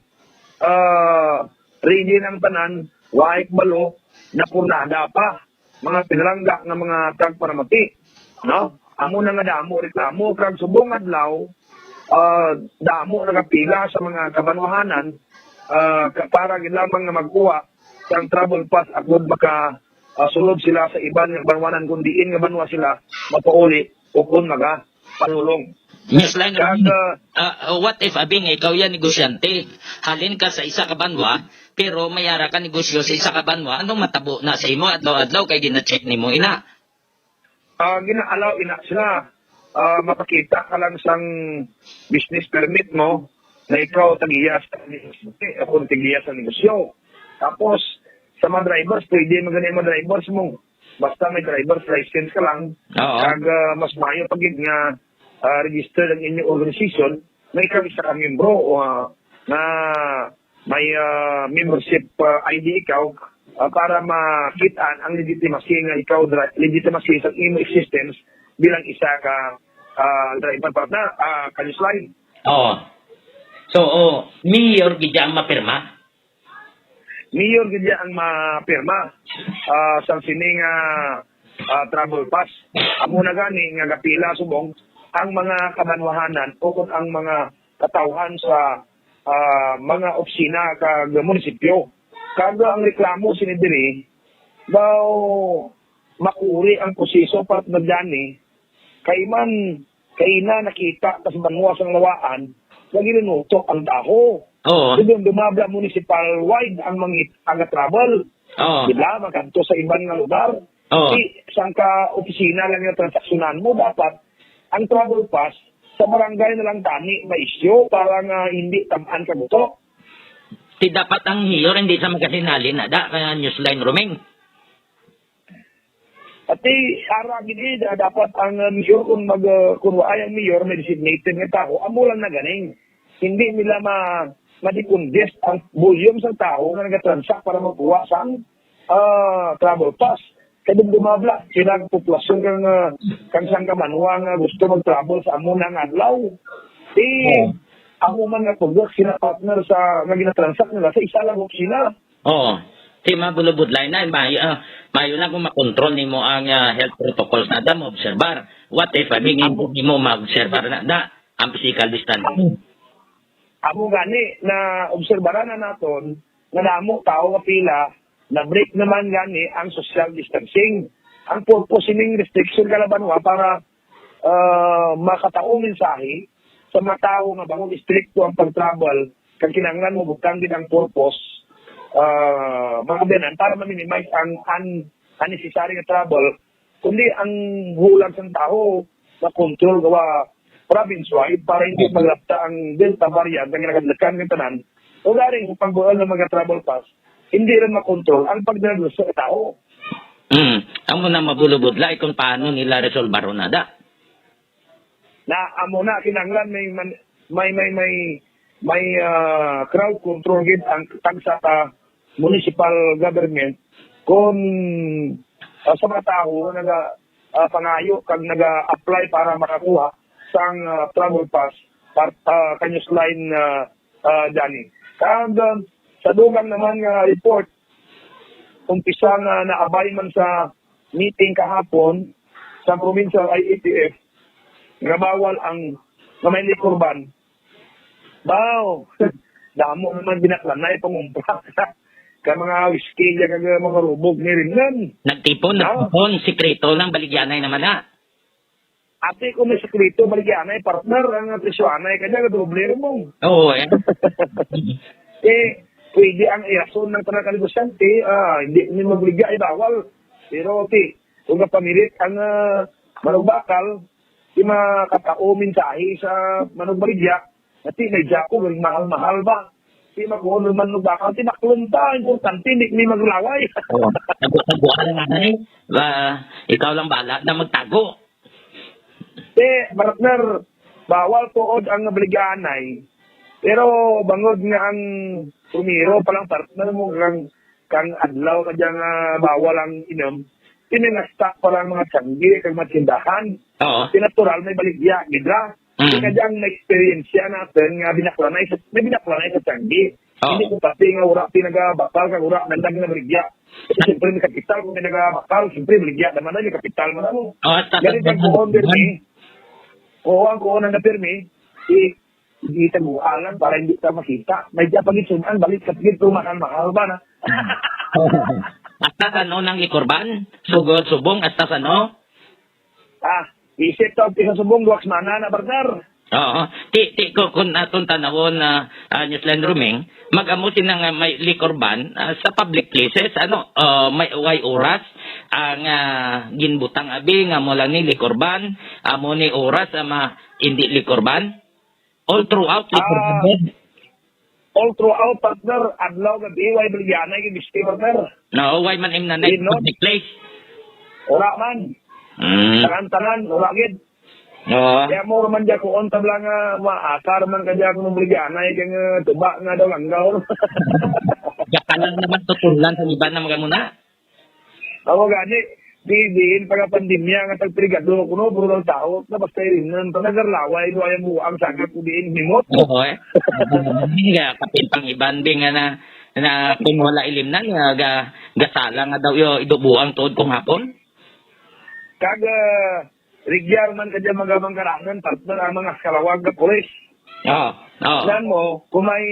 ah, ready na ang tanan, waay kabalo, napurnada pa. Mga pinalangga nga mga tagparamati, no? Amo na nga damo reklamo, kag subong adlaw, ah, damo nakapila sa mga kabanwahanan, ah, ka-, para gid lamang nga magkuha sang travel pass agud maka, ah, sulod sila sa iban nga banwanan kung diin nga banwa sila mapauli o kung maga panulong. Yes, lang. Kag, ah, ah, what if, abi nga ikaw yan negosyante? Halin ka sa isa ka banwa, pero may ara ka negosyo sa isa ka banwa. Anong matabo na sa imo adlaw-adlaw kay gina-check nimo ina? Ah, gina-allow ina sila. Ah, mapakita ka lang sang business permit mo na ikaw tagiya sa negosyo, o kung tagiya sa negosyo. Tapos, sa mga drivers, pwede magani mga drivers mo. Basta may driver's license ka lang, Oo. kag, ah, mas maayo pa gid nga, ah, registered ang inyong organization, nga ikaw isa ka miyembro, o, ah, nga may, ah, membership, ah, I D ikaw, ah, para makit-an ang legitimacy nga ikaw dri-, legitimacy sa imong existence bilang isa ka, ah, driver, partner, ah, ka newsline. Oo. So, oh, mayor gid ang mapirma. Mayor gid ang mapirma, ah, sang sini nga, ah, travel pass. Amo na gani nga gapila subong ang mga kabanwahanan o kun ang mga katawhan sa, ah, mga opisina kag munisipyo. Kag ang reklamo sini diri, daw makuri ang proseso para gani kay man kaina nakita ta sa banwa sang Lawaan nga ginanutok ang taho. Oo. Didumduma bala municipal wide ang mga, ang travel. Oo. Di ba? Magkadto sa iban nga lugar. Oo. Di, sang ka opisina lang nga transaksyonan mo, dapat ang travel pass sa barangay na lang tani ma-issue para nga hindi tam-an ka gutok. Ti dapat ang mayor hindi sa magasinali na da, kaya Newsline Roming. Ati, ara gid, eh, da-, dapat ang, uh, mayor kung mag, uh, kung waay ang mayor, may designated nga tawo, amo lang na ganing. Hindi nila ma-, ma-decongest ang volume sang tawo nga nagatransact para magkuha sang, ah, travel pass. Kay dumduma bala, sila ang populasyon kang, ah, kang sang kamanwa nga gusto mag-travel sa amo na nga adlaw. Eh, Oo. Amo man nga tugok sila partner sa nga ginatransact nila sa isa lang sila. Oo. Ti mabulubudlay na, mayo, ah, mayo na kung makontrol nimo ang, ah, health protocols na da, maobserbar. What if, abi nga Amo. Hindi nimo maobserbar na da, ang physical distancing? Amo, amo gani na obserbaran na naton nga damo tawo nga pila, na-break naman gani ang social distancing. Ang purpose sining restriction kalaban wa para, ah, makatao mensahe sa mga tawo nga bangod istrikto ang pag-travel, kag kinahanglan mo butang gid ang purpose, ah, mga biyanan para ma-minimize ang un-, unnecessary nga travel, kundi ang hulag sang tawo makontrol gawa province-wide para hindi maglapta ang Delta variant ang nagkadlakan ng tanan. O garing sa pagbuhal ng mga travel pass, hindi rin makontrol ang pagdala sa tao. Mm. Amo na mabulubudlay kung paano nila resolbaron na da. Na amo na kinahanglan may man-, may, may, may, may, ah, crowd control gid ang tagsa ka municipal government kung, ah, sa mga tawo nga naga, ah, pangayo kag naga-apply para makakuha sang, ah, travel pass par-, ah, kanyos line, ah, ah, Johnny. Kag, ah, sa dugang naman nga report, umpisa nga naabay man sa meeting kahapon sa provincial I A T F nga bawal ang nga may liquor ban. Baw, damo naman binaklanay pangumpra ka mga whiskey ya kag mga rubog ni Rinlan. Nagtipon, Ah. Nagtipon, sikreto lang, baligyanay naman na. Ate, kung may sikreto, baligyanay, partner, ang presyoanay, kanya nga doble mo. Oo, eh. Eh, pwede ang irason ng tanan ka negosyante, ah, hindi ni magligya, ay bawal. Pero, ti, kung kapamilit ang, ah, manugbakal, di makatao mensahe sa manugbaligya, ati may jako, galing mahal-mahal ba? Di makuha ng manubakal, ti maklunta, importante, hindi ni maglaway. Oo. Tago-tagoan lang, anay. Ah, ikaw lang bala na magtago. Ti, partner, bawal tuod ang baligyanay. Pero bangod nga ang primero pa lang, partner, mo kang, kang adlaw ka dyan nga bawal ang inom, kini nga stock pa lang mga tiyanggi kag mga tindahan. Oo. Ti natural may baligya, gid ra. Mm. Kaya dyan may experience natin nga binaklanay sa, may binaklanay sa tiyanggi. Oo. Hindi ko pati nga wala pinagabakal kag wala nandag na baligya. Kasi siyempre may kapital, kung may nagabakal, siyempre baligya naman na, may kapital man ako. Oh, at Ganun ang kuon, Pirmi. Oo, ang kuon ang na Pirmi, i-, itagualan para hindi ka makita. May di pa gitsunan, balik ka gid, mahal-mahal ba na? Hasta sa ano ng Ikorban? Sugod, subong, hasta sa ano? Ah, isip ta, umpisa subong, duha ka semana na, partner. Oo. Ti, ti, ko, kung aton tanawon na, ah, Newsline Roming, mag-amo sina nga may liquor ban, ah, sa public places, ano, ah, may, way oras, ang, ah, ginbutang abi nga mo lang ni liquor ban, amo ni oras, ah, ma, hindi liquor ban? All throughout, liquor Ah, ban? All throughout, partner, adlaw, gabi, way baligyanay, kay bisti, partner. No, way man im nanay Di, no? Public place. Wala man. Mm. Tanan-tanan, wala gid. Oo. Kaya mo man dyan, kung unta lang nga, maakar man ka dyan, kung baligyanay, kaya nga, tuba nga daw, langgaw. Diyan ka lang naman tutulan sa iba na mga muna. Ako gani, Di, diin pa nga pandemya nga tagpirigado kuno, puro lang tawo. Na basta irinan pa, nagarlaway, do ay ang buang sagap ko diin, himot. Oo, eh. Nga, kapin pang iban, di nga na, na kung wala ilimnan, nga ga-, gasala nga daw yo, idubuang tuod kung hapon. Kag, ah, Rigyar man ka dyan, mga mangkarangan, partner, ang mga kalawag na pulis. Oo, oo. Alam mo, kung may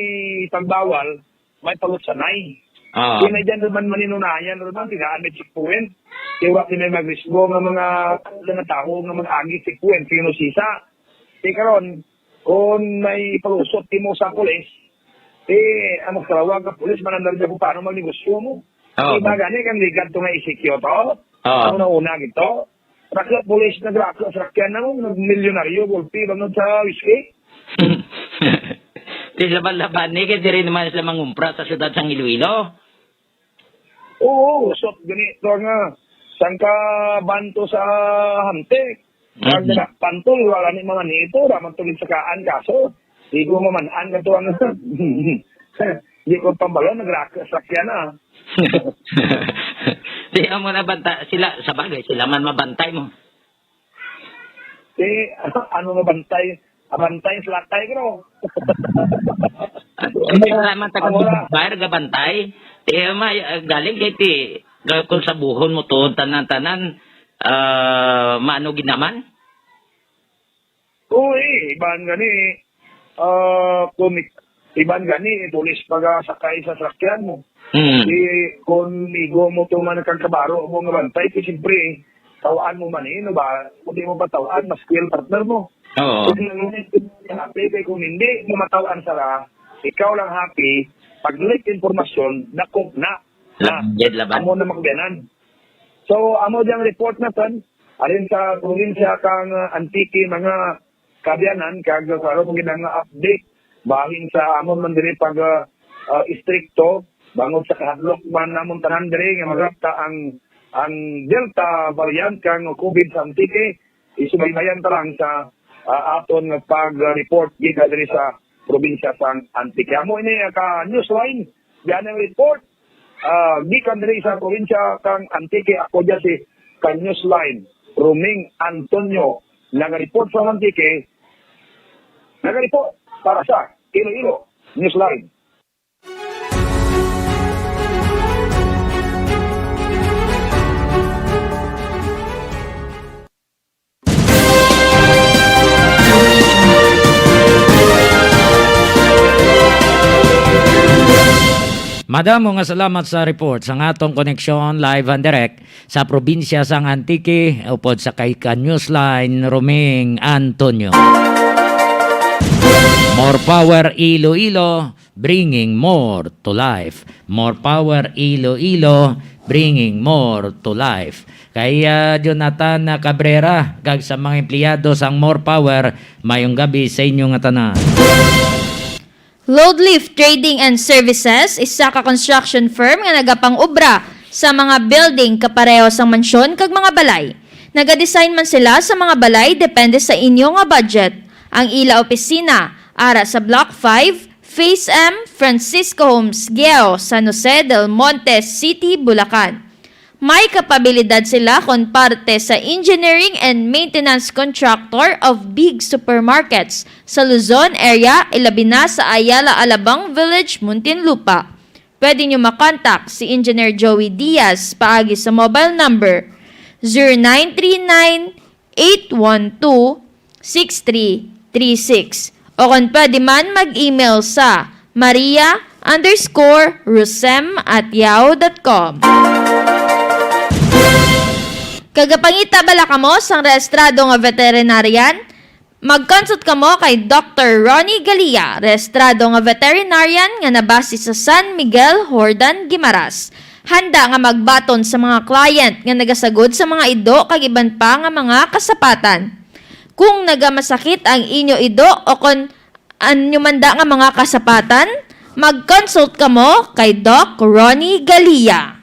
pagbawal, may palutsanay. Oo. Kung may dyan naman maninunayan, naman, tigaan may checkpoint. Kaya wala may magrisgo nga mga, mga tao nga mag-agi checkpoint, kaya no sisa. Kaya karon, kung may palusot mo sa pulis, eh, ang magkalawag ka pulis, manandar dyan kung paano magnegosyo mo. Oo. Di ba gani kang ligad to nga E C Q to? Oo. Ang una-una gito, Rakya pulis, nagraka sa rakyan na mo, nagmilyonaryo, gulpi, bangod sa whiskey. Di laban-laban ni, kay diri naman sila mangumpra sa siyudad sang Iloilo. Oo, usot gani to nga, sangka banto sa Hamte. Ang Mhm. Pantol, wala ni mga nito, raman tuloy sa kaan, kaso, di ko maman-an ka to ang, di ko pambalo, nagraka sa rakyan na. Di amo na banta-, sila, sa bagay, sila man mabantay mo. Eh, ano nga bantay? Abantay sa lakay, bro. Hindi ka naman taga Amo na. Bayar, gabantay. Ti, ma, ah, galing kay ti, ga-, kung sa buhon mo to, tanan-tanan, ah, maano gid naman? Oo, eh, iban gani, ah, kung ik-, iban gani, eh, pulis pagasakay sa sakyan mo. Mm. Di, kung migo mo to man kang kabaro mo nga bantay, ti siyempre, tawaan mo man eh, no ba? Kung di mo pa tawaan, mas clear partner mo. Oo. Kung hindi, happy kay kung hindi mo matawaan sara, ikaw lang happy, pag leak impormasyon, dakop na. Laban, jud, laban. Amo na makabyanan. So, amo diyang report na, son. Alin sa probinsya kang, uh, Antique, mga kabyanan, kag karon gid ang update bahin sa amon man diri pag, uh, uh, istrikto, bangod sa kahadlok man namon tanan diri nga magrapta ang, ang Delta variant kang COVID sa Antique. Isubaybayan ta lang sa, uh, aton nga pag-report gid diri sa probinsya sang Antique. Amo ini, uh, ka Newsline, yan ang report. Ah, gikan diri sa probinsya kang Antique, ako dyan si ka Newsline, Roming Antonio, nagareport sa Antique, nagareport para sa Iloilo Newsline. Madamo nga salamat sa report sang atong koneksyon live and direct sa probinsya sang Antique upod sa kay ka Newsline Roming Antonio. More power Iloilo, bringing more to life. More power Iloilo, bringing more to life. Kay, ah, Jonathan Cabrera, kag sa mga empleyado sang More Power, mayong gabi sa inyo nga tanan. Loadlift Trading and Services, isa ka construction firm nga nagapang-obra sa mga building kapareho sang mansyon kag mga balay. Nagadesign man sila sa mga balay depende sa inyo nga budget. Ang ila opisina ara sa Block five, Phase M, Francisco Homes, Geo, San Jose del Monte City, Bulacan. May kapabilidad sila kon parte sa engineering and maintenance contractor of big supermarkets sa Luzon area, ilabi na sa Ayala Alabang Village, Muntinlupa. Pwede nyo makontak si Engineer Joey Diaz paagi sa mobile number zero nine three nine, eight one two, six three three six. O kon pwede man, mag-email sa maria underscore rusem at yahoo dot com. Kagapangita bala kamo sang rehistrado nga veterinarian? Mag-consult kamo kay Doktor Ronnie Galia, rehistrado nga veterinarian nga nabase sa San Miguel, Jordan, Guimaras. Handa nga magbaton sa mga client nga nagasagod sa mga ido kag iban pa nga mga kasapatan. Kung nagamasakit ang inyo ido o kon anyo man da nga mga kasapatan, mag-consult kamo kay Doc Ronnie Galia.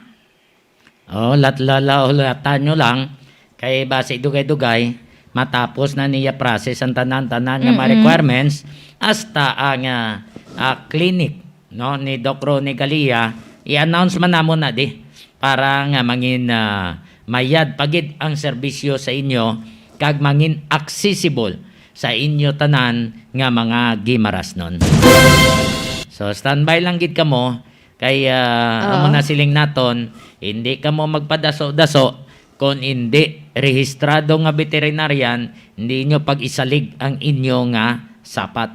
Oh, lat-, lala-, hulatan nyo lang, kay basi dugay-dugay, matapos na niya process ang tanan-tanan nga mga Mm-mm. requirements, hasta ang, ah, ah, clinic, no, ni Doc Ronnie Galia, i-announce man namon na di, para nga mangin, ah, mayad pa gid ang serbisyo sa inyo kag mangin accessible sa inyo tanan nga mga Guimarasnon. So, standby lang gid kamo kay, ah, amo Oo. na siling naton, hindi kamo magpadaso-daso kon hindi rehistrado nga veterinarian, hindi nyo pag-isalig ang inyo nga sapat.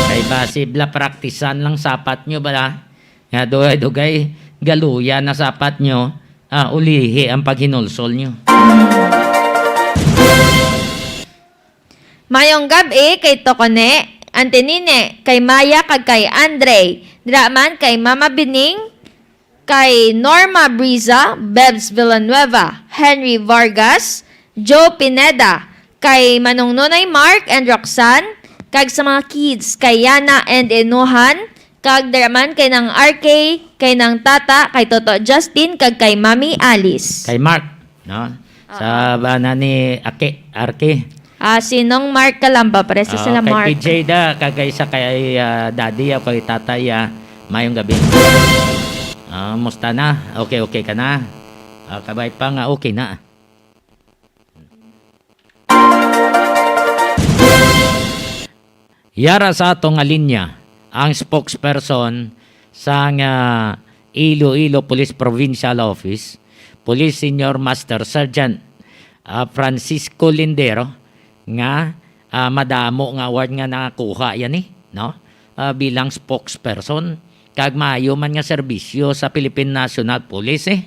Kay basi bala praktisan lang sapat nyo bala. Nga dugay-dugay, galuya na sapat nyo, ah, ulihi ang paghinulsol nyo. Mayong gab-i kay Tokone, Antenine, kay Maya kag kay Andre, dira man kay Mama Bining, kay Norma Briza, Bebs Villanueva, Henry Vargas, Joe Pineda, kay Manong Nonay Mark and Roxanne, kag sa mga kids kay Yana and Enohan, kag dira man kay Nang R K, kay Nang Tata, kay Toto Justin, kag kay Mami Alice. Kay Mark, no? Sa Oo. bana ni Aki, Arki. Ah, si Nong Mark Kalamba, pares sa Ah, sila kay Mark. P J da, kag kay sa kay, ah, Daddy, o kay Tatay, ah, mayong gabi. Ah, musta na? Okay, okay ka na? Ah, kabay pa nga okay na. Yara sa ato nga linya ang spokesperson sang, ah, Iloilo Police Provincial Office, Police Senior Master Sergeant, ah, Francisco Lindero, nga, ah, madamo nga award nga nakakuha yan, eh, no? Ah, bilang spokesperson kag maayo man nga serbisyo sa Philippine National Police, eh.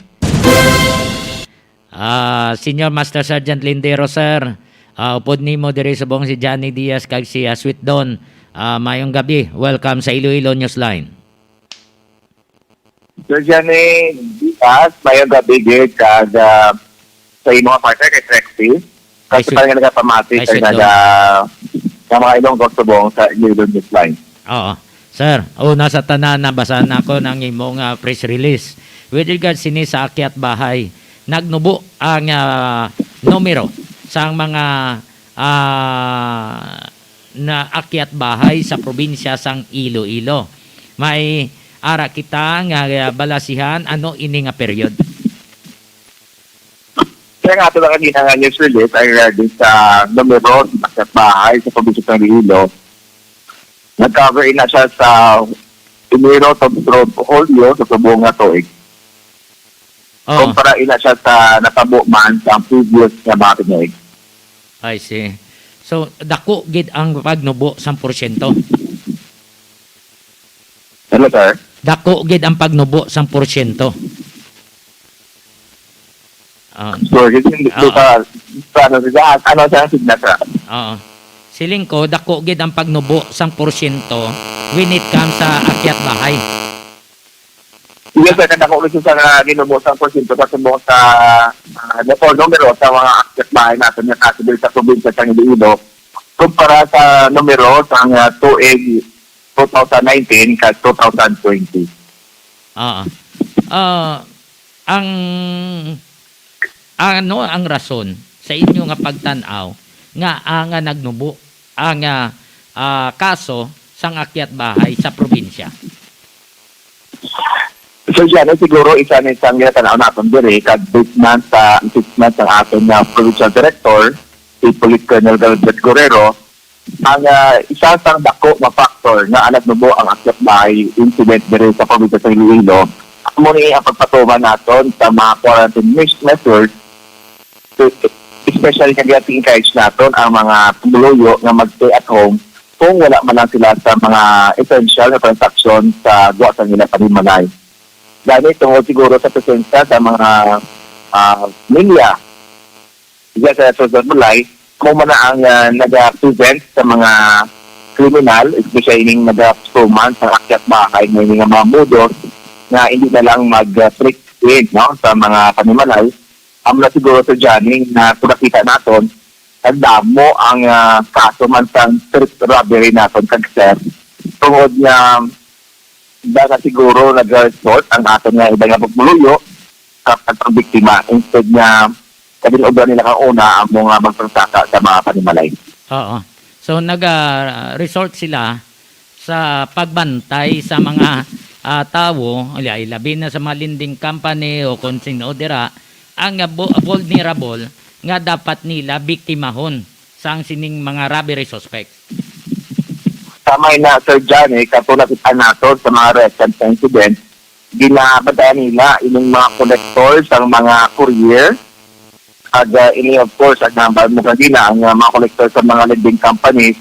Ah, Senior Master Sergeant Lindero, sir. Ah, upod nimo diri subong si Johnny Diaz kag si, ah, Sweet Don. Ah, mayong gabi. Welcome sa Iloilo Newsline. Sir Johnny Diaz, mayong gabi gid kag, ah, sa imo nga partner kay Trexie. Kag sa tanan nga nagapamati kag naga-, nga mga Ilonggo subong sa Iloilo Newsline. Oo. Sir, una sa tanan, nabasa na ko ng imong, ah, press release with regards sini sa akyat bahay. Nagnubo ang, ah, numero sang mga, ah, naakyat bahay sa probinsya sang Iloilo. May ara kita nga, ah, balasihan, ano ini nga period? Kaya nga ito lang kanina nga news release ay regarding sa numero sa akyat bahay sa probinsya sang Iloilo. Nag-cover ina siya sa Enero, February, Hulyo sa subong nga tuig. Oo. Kumpara ina siya sa natabo man sa previous nga mga tuig. I see. So, dako gid ang pagnubo sang porsyento? Hello, sir? Dako gid ang pagnubo sang porsyento? Ah. Sorry, hindi ko Oo. pa, pa, ano, sa, ano sa signal, sir? Oo. Siling ko, dako gid ang pagnubo sang porsyento when it comes sa akyat bahay. Yes, sir, kadako gid sa nga ginubo sang porsyento sa subong sa, ah, o numero sa mga akyat bahay natin nga kaso diri sa probinsya sa Iloilo kumpara sa numero sa nga tuig two thousand nineteen kag two thousand twenty. Ah, ah, ang, ano ang rason sa inyo nga pagtan-aw nga, ah, nga nagnubo ang, ah, ah, kaso sang akyat bahay sa probinsya? So, Jano, siguro isa ni sang ginatanaw naton diri kag based man sa assessment sang aton nga provincial director, si Police Colonel Galbert Guerrero, ang, ah, isa sang dako nga factor nga nagnubo ang akyat bahay incident diri sa probinsya sa Iloilo, amo ni ang pagpatuman naton sa mga quarantine meas-, measures, especially nga gina-encourage naton ang mga pumuluyo nga mag-stay at home kung wala man lang sila sa mga essential nga transaksyon sa gwa sa ilang panimalay. Gani, tungod siguro sa presensya sa mga, ah, milya diya sa Susan Bulay, amo man na ang, ah, naga-prevent sa mga kriminal, especially ining nagapatuman sa akyat bahay nga ini nga mga modus nga hindi na lang mag, ah, trick in, no, sa mga panimalay. Amo na siguro, Sir Johnny, na kung nakita naton, nagdamo ang, ah, kaso man sang street robbery naton kag, sir, tungod nga dala siguro nag-resort ang aton nga iban nga pagpuluyo sa pagpabiktima instead nga kabilugan nila kang una ang mga magpagsaka sa mga panimalay. Oo. So, nag, ah, resort sila sa sa pagbantay sa mga, ah, tawo, ila-, ilabi na sa mga lending company o kung sino dira, ang, ah, bu-, vulnerable nga dapat nila biktimahon sang sining mga robbery suspects. Tama na, Sir John, eh, katulad kita nato sa mga recent na incident, ginabantayan nila ining mga kolektor sang mga courier. Kag, ah, ini, of course, ang nambal mo kanina, ang, ah, mga kolektor sa mga lending companies,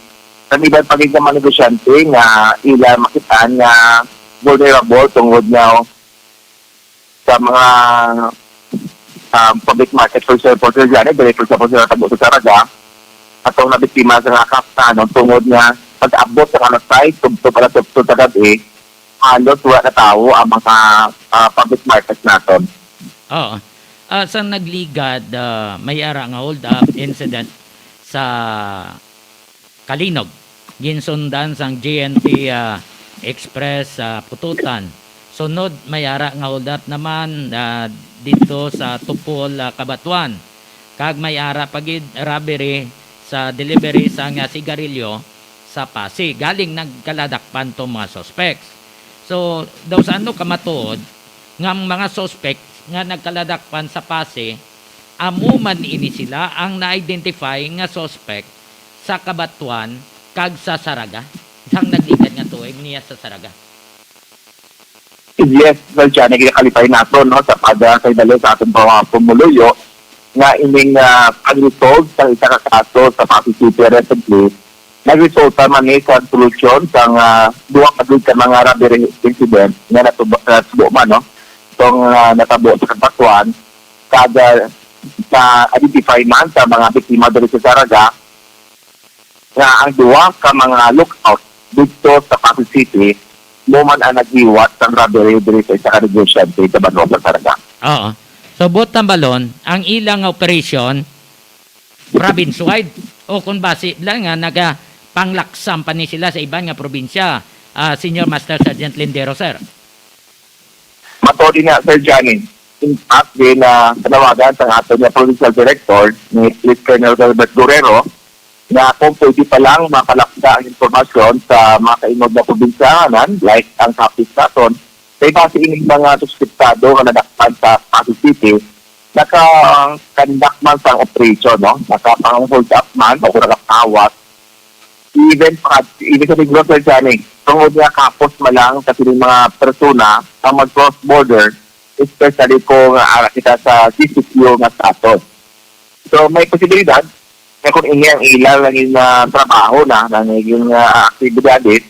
kag iban pa gid nga mga negosyante nga ila makitaan nga vulnerable tungod nga sa mga, ah, public market, for example, Sir Johnny, diri, for example, sa tabo sa Saraga, atong nabiktima sa nga kap na, no, tungod nga pag-abot sa alas sais, tubtob alas otso sa gabi, halos wala na tawo ang mga, ah, public market naton. Oo. Ah, sa nagligad, ah, may ara nga hold-up incident sa Calinog. Ginsundan sang G N T, ah, Express sa Pututan. Sunod, may ara nga hold-up naman, ah, dito sa Tupol, ah, Cabatuan. Kag may ara pa gid robbery sa delivery sang, ah, sigarilyo sa Passi. Galing nagkaladakpan to mga suspects. So, daw sa ano ka matuod nga ang mga suspects nga nagkaladakpan sa Passi, amo man ini sila ang na-identify nga suspect sa Cabatuan kag sa Saraga, sang nagligad nga tuig niya sa Saraga. Yes, Sir John, ginakalipay nato, no, sa pag, ah, sa idalo sa aton mga pumuluyo nga ining, ah, pag-resolve sa isa ka kaso sa Passi City recently, nagresulta man ni sa solusyon sang, ah, duha pa gid ka mga robbery incident nga natubo, natubo man, no, itong, ah, natabo sa Cabatuan, kada sa identify man sa mga biktima diri sa Saraga, nga ang duha ka mga lookout didto sa Passi City mo man ang naghiwat sang robbery diri sa isa ka negosyante sa banwa sa Saraga. Oo. So, buot tambalon, ang ilang operasyon, province-wide, o kung basi lang nga nagapanglaksam pa ni sila sa iban nga probinsya, ah, Senior Master Sergeant Lindero, sir? Matuod ina, Sir Johnny. In fact, din na panawagan sang aton nga provincial director, ni Police Colonel Gilbert Guerrero, nga kung pwede pa lang mapalapda ang impormasyon sa mga kainod nga probinsyanan, like ang Capiz naton, kay base ining mga suspetsado nga nadakpan sa Passi City, naka-conduct man sang operation, no? Nakapang-hold up man o nakapahawat. Even pa, even sa Negros, Sir Johnny, tungod nga kapos man lang sa sining mga persona ang mag-cross border, especially kung, ah, ara kita sa G C Q nga status. So, may posibilidad nga kung ini ang ilang naging, ah, trabaho na, na naging, ah, aktibidades,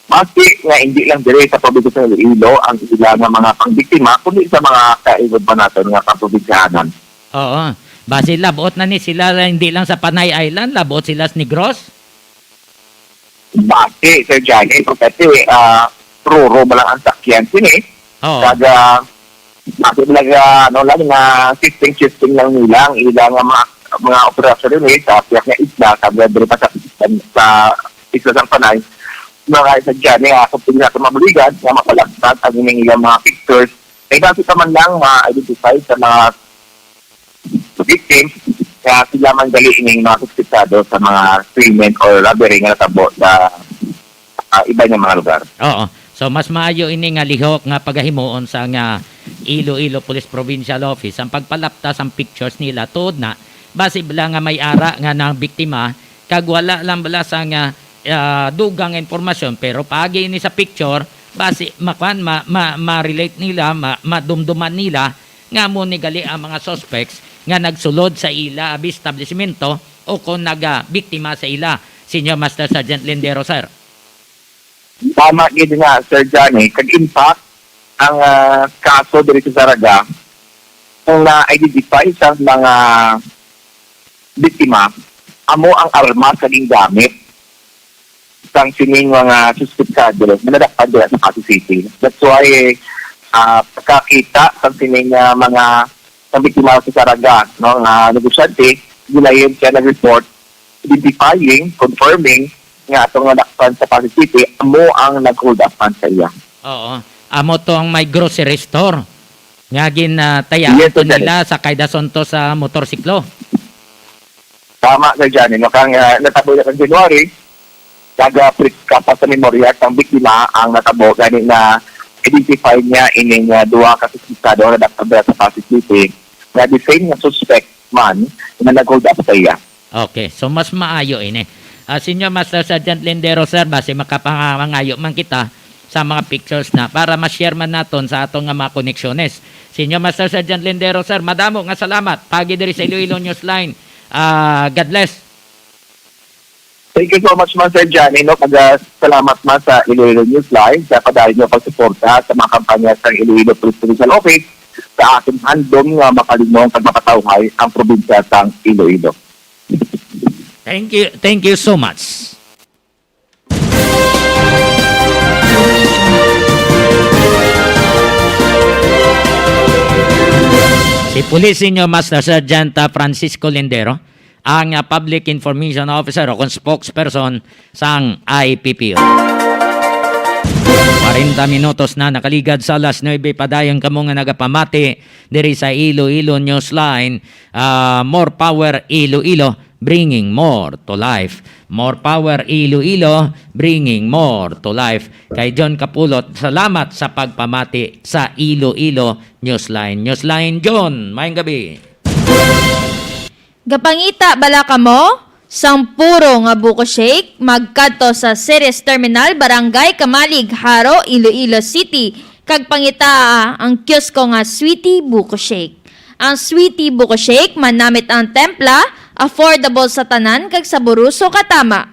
basi nga hindi lang diri sa probinsya sa Iloilo ang ilang nga mga pangbiktima, kundi sa mga kainod pa naton nga kaprobinsyanan. Oo. Basi labot na ni sila, hindi lang sa Panay Island, labot sila sa Negros? Basi, Sir Johnny, kasi, ah, ruro mo lang ang sakyan sini. Oo. Kag, ah, basi lang, ah, ano lang, nga shifting-shifting lang nila ang ilang nga mga, mga operasyon rin, eh, sa piyak nga isla, kag diri pa sa, sa isla sang Panay. Mga Sir Johnny, ah, kung pwede natin mabuligan, nga mapalagpat ang ilang, ilang mga pictures, may basi pa man lang ma-identify sa mga victims nga sila man gali ining mga suspetsado sa mga krimen or robbery nga natabo sa, ah, iban nga mga lugar. Oo. So, mas maayo ini nga lihok nga pagahimuon sa nga Iloilo Police Provincial Office ang pagpalapta sang pictures nila, tuod na basi bala nga may ara nga nang biktima kag wala lang bala sa nga, ah, dugang nga impormasyon, pero paagi ini sa picture, basi makuan, ma-, ma-, ma-relate nila, ma-, madumduman nila nga amo ni gali ang mga suspects nga nagsulod sa ila establishmento o kon nagabiktima sa ila, Senior Master Sergeant Lindero, sir. Tama gid nga, Sir Johnny. Kag in fact, ang, ah, kaso diri sa Saraga, ang na-identify sa mga biktima, amo ang armas nga gingamit sang sining mga suspetsado nga nadakpan dira sa Passi City. That's why, eh, ah, pagkakita sang sining, ah, mga, sang biktima sa Saraga, no, nga negosyante, gilayon siya nag-report, identifying, confirming nga atong nadakpan sa Passi City, amo ang nag-hold up man sa iya. Oo. Amo to ang may grocery store nga gin, ah, tayaan Yes, to Sir Johnny. nila, sakay dason to sa motorsiklo. Tama, Sir Johnny, no? Kang, ah, natabo niya kang January, Nagaprekapa sa memorial sang biktima ang natabo, gani na-identify niya ining, ah, duha ka suspetsado nga nadakpan sa Pasig City, nga the same nga suspect man nga nag-hold up sa iya. Okay, so mas maayo ini. Ah, Senior Master Sergeant Lindero, sir, basi makapangayo man kita sa mga pictures na para ma-share man naton sa aton nga mga koneksyones. Senior Master Sergeant Lindero, sir, madamo nga salamat. Pagi diri sa Iloilo Newsline. Ah, God bless. Thank you so much, man, Sir Johnny, no? Kag, ah, salamat man sa Iloilo Newsline sa padayon nga pagsuporta sa mga kampanya sa Iloilo Police Provincial Office sa aton handom nga mapalinong kag mapatawhay ang probinsya sang Iloilo. Thank you, thank you so much. Si Police Senior Master Sergeant, ah, Francisco Lindero, ang, ah, Public Information Officer o kung spokesperson sang I P P O. Kwarenta minutos na nakaligad sa alas nuebe, padayon kamo nga nagapamati diri sa Iloilo Newsline, ah, More Power Iloilo, bringing more to life. More Power Iloilo, bringing more to life. Kay John Kapulot, salamat sa pagpamati sa Iloilo Newsline. Newsline, John, maayong gabi. Gapangita bala kamo sang puro nga buko shake? Magkadto sa Ceres Terminal, Barangay Camalig, Jaro, Iloilo City, kag pangitaa ang kiosko nga Sweetie Buko Shake. Ang Sweetie Buko Shake manamit ang templa, affordable sa tanan kag saboroso katama.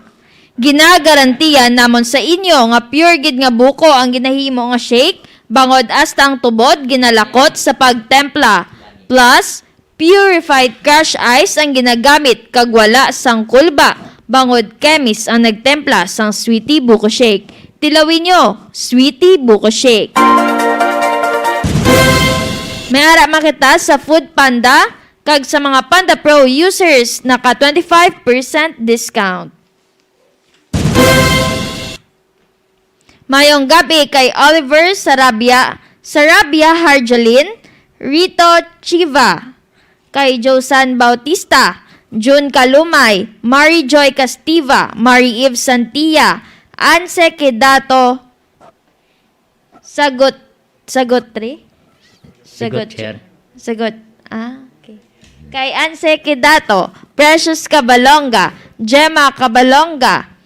Ginagarantiya namon sa inyo nga pure gid nga buko ang ginahimo nga shake, bangod hasta ang tubod ginalakot sa pagtempla. Plus, purified crush ice ang ginagamit kag wala sang kulba, bangod chemist ang nagtempla sang Sweetie Buko Shake. Tilawi nyo, Sweetie Buko Shake. May ara man kita sa Food Panda kag sa mga Panda Pro users, naka twenty-five percent discount. Mayong gabi kay Oliver Sarabia, Sarabia Harjolin, Rito Chiva, kay Josan Bautista, Jun Kalumay, Mary Joy Castiva, Mary Eve Santia, Anse Kedato, Sagot, Sagot Tri? Sagot Sagot, Chair. Sagot. Ah, okay. Kay Anse Kedato, Precious Cabalonga, Gemma Cabalonga,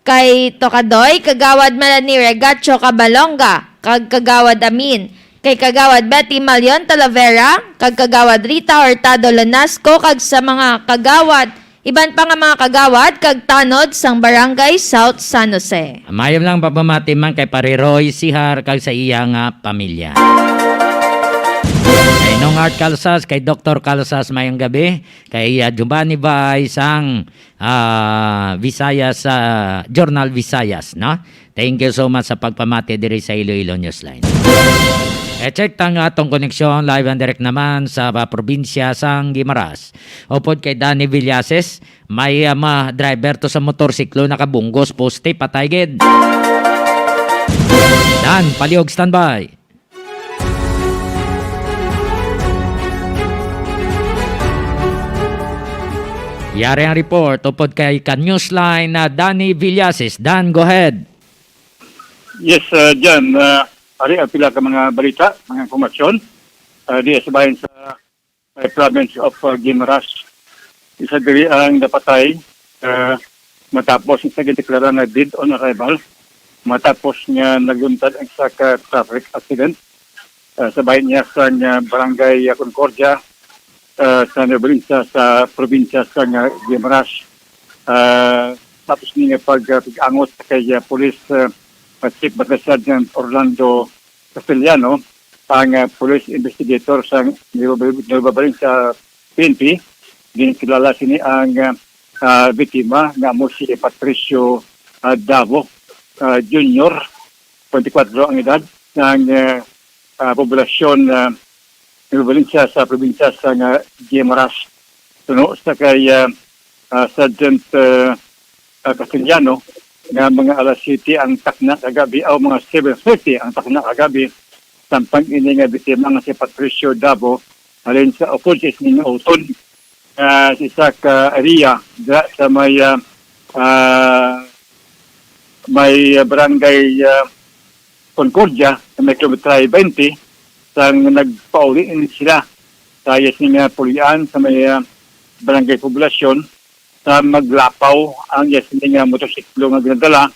kay Tokadoy, Kagawad Melanie Regacho Cabalonga, kag Kagawad Amin, kay Kagawad Betty Malion Talavera, kag Kagawad Rita Hurtado Lanasco, kag sa mga kagawad, iban pa nga mga kagawad kag tanod sang Barangay South San Jose. Maayo lang pagpamati man kay Pare Roy Sihar kag sa iya nga pamilya. Kay Nong Art Calsas, kay Doktor Calsas, mayong gabi. Kay, ah, Giovanni Bay sang, ah, Visayas, ah, Journal Visayas, no? Thank you so much sa pagpamati diri sa Iloilo Newsline. E-check ta nga atong koneksyon, live and direct naman sa, ah, probinsya sang Guimaras. Upod kay Danny Villases, may, ah, mga driver to sa motorsiklo nakabunggos poste, patay gid. Dan, palihog, standby. Yari ang report upod kay ka Newsline na Danny Villases. Dan, go ahead. Yes, uh, Jan, uh, ari ang pila ka mga balita, mga impormasyon, uh, di sa bahin sa, uh, province of, uh, Guimaras. Isa diri ang napatay, uh, matapos sa gideklara nga dead on arrival, matapos nga nagluntad ang isa ka traffic accident, uh, sa bahin niya sa, uh, Barangay Concordia, uh, sa Nueva Valencia, sa probinsya sa, uh, Guimaras. Uh, tapos niya pag, uh, pag-angot kay, uh, Police, uh, Chief Master Sergeant Orlando Castellano, ang, ah, police investigator sa Nueva, Nueva Valencia P N P. Ginkilala sini ang, ah, ah, biktima nga amo si Patricio, ah, Davo, ah, Junior, twenty-four ang edad, ng, ah, ah, populasyon, ah, Nueva Valencia sa probinsya sa nga Guimaras. Suno sa kay, ah, ah, Sergeant, ah, ah, Castellano nga mga alas siyete ang takna kagabi, aw mga seven thirty ang takna kagabi, samtang ini nga biktima nga si Patricio Davo, halin sa Ocotes, Ningauton, ah, sa isa ka area dira sa may, ah, ah, may, ah, barangay, ah, Concordia, sa may kilometro twenty, sang nagpauli ini sila sa iya sini nga pulian sa may, ah, barangay Poblacion, sa maglapaw ang iya sini nga motorsiklo nga ginadala,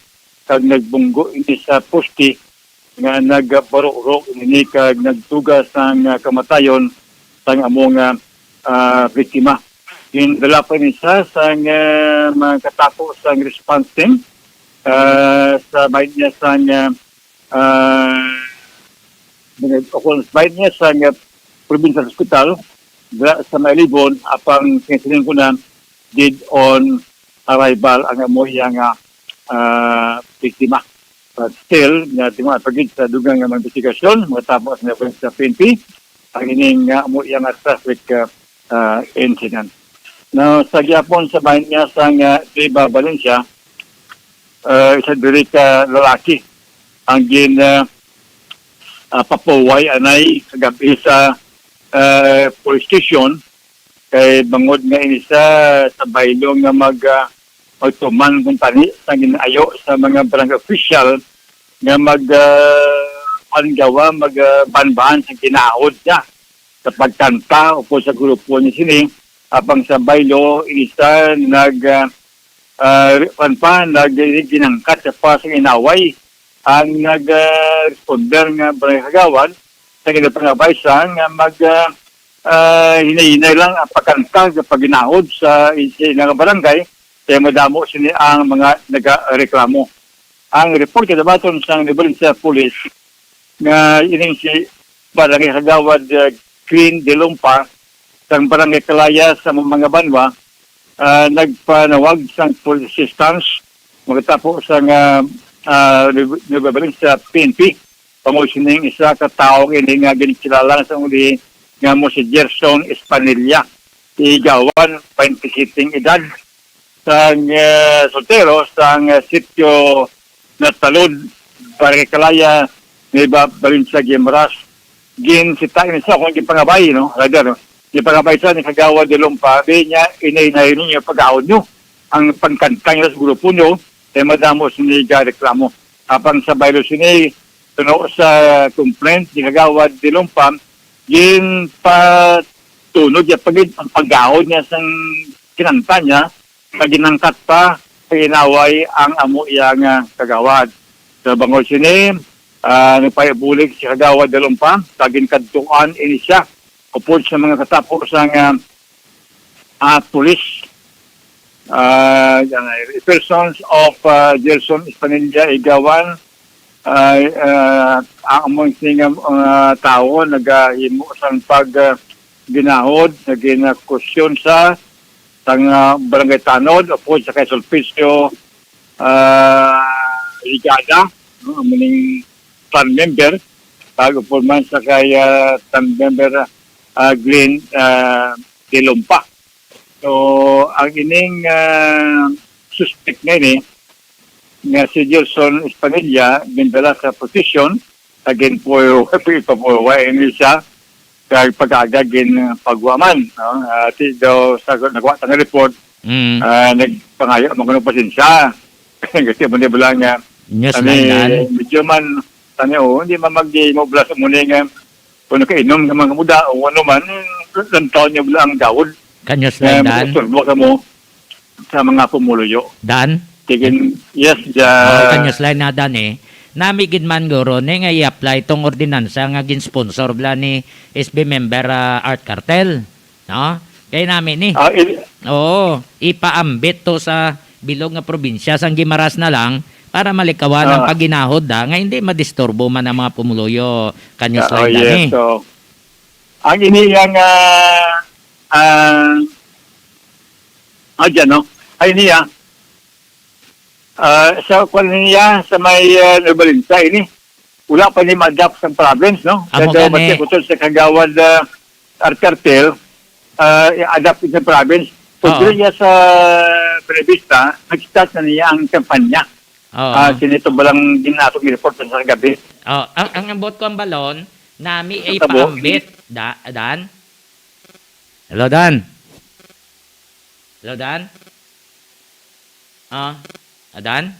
kag nagbunggo ini sa poste nga nagbarurok ini kag nagtuga sang, ah, kamatayon sang amo nga, ah, biktima. Gindala pa ini sa, sang, ah, mga katapo sang response team, ah, sa bahin niya sang, ah, ah, o kung sa bahin niya sang, ah, provincial hospital, dira sa Mailibon, apang sining ko na, dead on arrival ang amo iya nga, ah, biktima. But still, nga tingwa pa gid sa dugang nga mga investigasyon, mga tabo sa, sa P N P, ang ining nga amo iya nga traffic, ah, ah, incident. Now, sa gihapon sa bahin niya sang Deva Valencia, ah, isa diri ka lalaki ang gin, ah, ah, papuway anay kagabi sa, ah, police station kay bangod nga ini sa, sa baylo nga mag, ah, magtuman kung tani sa ginayo sa mga barangay official nga mag, ah, panggawa, mag, ah, banbahan sa ginaod niya sa pagkanta o kung sa grupo ni sini, apang sa baylo, isa nag, ah, ah, kuwan pa, nag-, ginangkat sa pa sa inaway ang nag, ah, responder nga barangay kagawad sa ginapangabay sa nga mag, ah, ah, hinay-hinay lang ang pagkanta sa pagginahod sa, sa ilang barangay, kaya madamo sini ang mga nagareklamo. Ang report kadabaton sang Nueva Valencia Police nga ining si Barangay Kagawad, uh, Green Delumpa sang Barangay Kalaya sa mga banwa, ah, nagpanawag sang police assistance magatapo sang, ah, ah, Nueva Valencia P N P. Tungod sining isa ka tawo ini nga ginkilala sa uli nga mo si Gerson Espanilla, tigawan, twenty-seven edad, sang, eh, soltero, sang, eh, sitio Natalod, Barangay Kalaya, Nueva Valencia, Guimaras. Ginsita ini sa akong gipangabay, no, rider, no? Gipangabay sa ni Kagawad Delompa, di niya, inay-inay ninyo pagkaon nyo. Ang pangkanta nyo sa grupo nyo, kay madamo sini ga reklamo. Apang sa baylo sini, tuno sa complaint ni Kagawad Delompa, ginpatunog niya pag ang pagkaon niya sang kinanta niya, nga ginangkat pa sa inaway ang amo iya nga kagawad. Sa bangod sini, ah, nagpahibulig si Kagawad Dalumpa, kag ginkadtuan ini siya upod sa mga katapo sang, ah, ah, pulis. Ah, yan ay, persons of, ah, Gerson Espanilla Igawan, ah, ah, ang among sini nga, ah, tawo nagahimo sang pag, ah, ginahod, nagin, ah, kusyon sa sang, ah, Barangay Tanod, upod sa kay Sulpicio, ah, Ligada, no, amo ning clan member, kag upod man sa kay, ah, clan member, ah, Glenn, ah, Delompa. So, ang ining, ah, suspect nga ini, nga si Gerson Espanilla, gindala sa posisyon, sa ginpuyo, ipapuyo, ini siya, kag pag-aga ginpagwa man, no? Ah, ti daw sa nakuha ta nga report, Mm. ah, nagpangayo man kuno pasensya. Kasi mo ni bala nga, News ani, line, dan. Medyo man, tani, oh, hindi man magdi mo bala sa muni nga, kung nakainom ka mga muda, o ano man, lantaw niyo bala ang daod. Kanyos nga line, dan. Makasulbo sa mo, sa mga pumuluyo. Dan? Tigin, yes, Oh, ja. Kanyos line na, dan, eh. Nami gid man, guro, ni nga i-apply tong ordinansa nga gin-sponsor bala ni S B member, ah, Art Cartel. No? Kay nami ni. Ah, il- Oo, ipaambit to sa bilog nga probinsya sang Guimaras na lang para malikawan ang Ah. pagginahod da nga hindi madisturbo man ang mga pumuluyo. Kanyos Ah, line, oh, dan, yes, eh. So, ang ini yang, ah, ah, ah, dyan, no? Ay, niya. Ah, sa kwan niya, sa may, ah, Nueva Valencia, ini. Wala pa ni ma-adopt sa province, no? Amo Pero gani. Basta ko to sa Kagawad, ah, Art Cartel, ah, i-adopt sa province. Kung Oo. Diri niya sa Buenavista, nag-start na niya ang kampanya. Oo. Ah, sinito ba lang din nato i-report sa kagabi? Oh, ang, ang ambot ko ang balon, nami ay Sa buhok. Paambit, da, Dan. Hello, Dan. Hello, Dan. Ah, ah, Dan?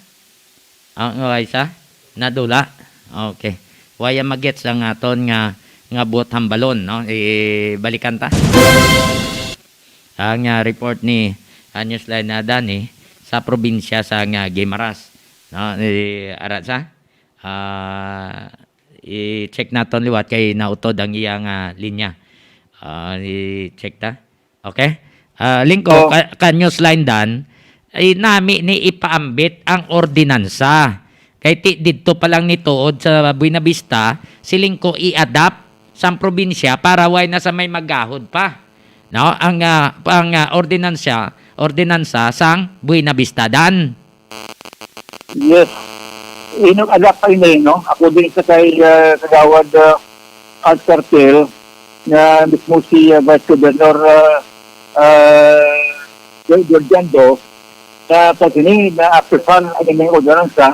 Ang, oh, isa? Nadula? Okay. Waya magets ang aton nga, nga buot hambalon, no? Ibalikan ta. Ang, ah, report ni, ah, Newsline na Dani sa probinsya sa nga Guimaras, no? I-, ara sa? Ah, i-check naton liwat kay nautod ang iya nga linya. Ah, i-check ta. Okay? Ah, Lingko, Oh. ka, ka Newsline Dan, ay nami ni ipaambit ang ordinansa. Kay ti, didto pa lang ni tuod sa Buenavista, si Lingko i-adapt sang probinsya para way na sa may magahod pa. No? Ang, ah, ang, ah, ordinansa, ordinansa sang Buenavista Dan. Yes. Inong anak pa ini, no? Ako din sa kay, ah, Kagawad, ah, Art Cartel, nga mismo si, ah, Vice Governor, ah, ah, Joy Gorgiando, na pag ini na aprubahan ang ining ordinansa,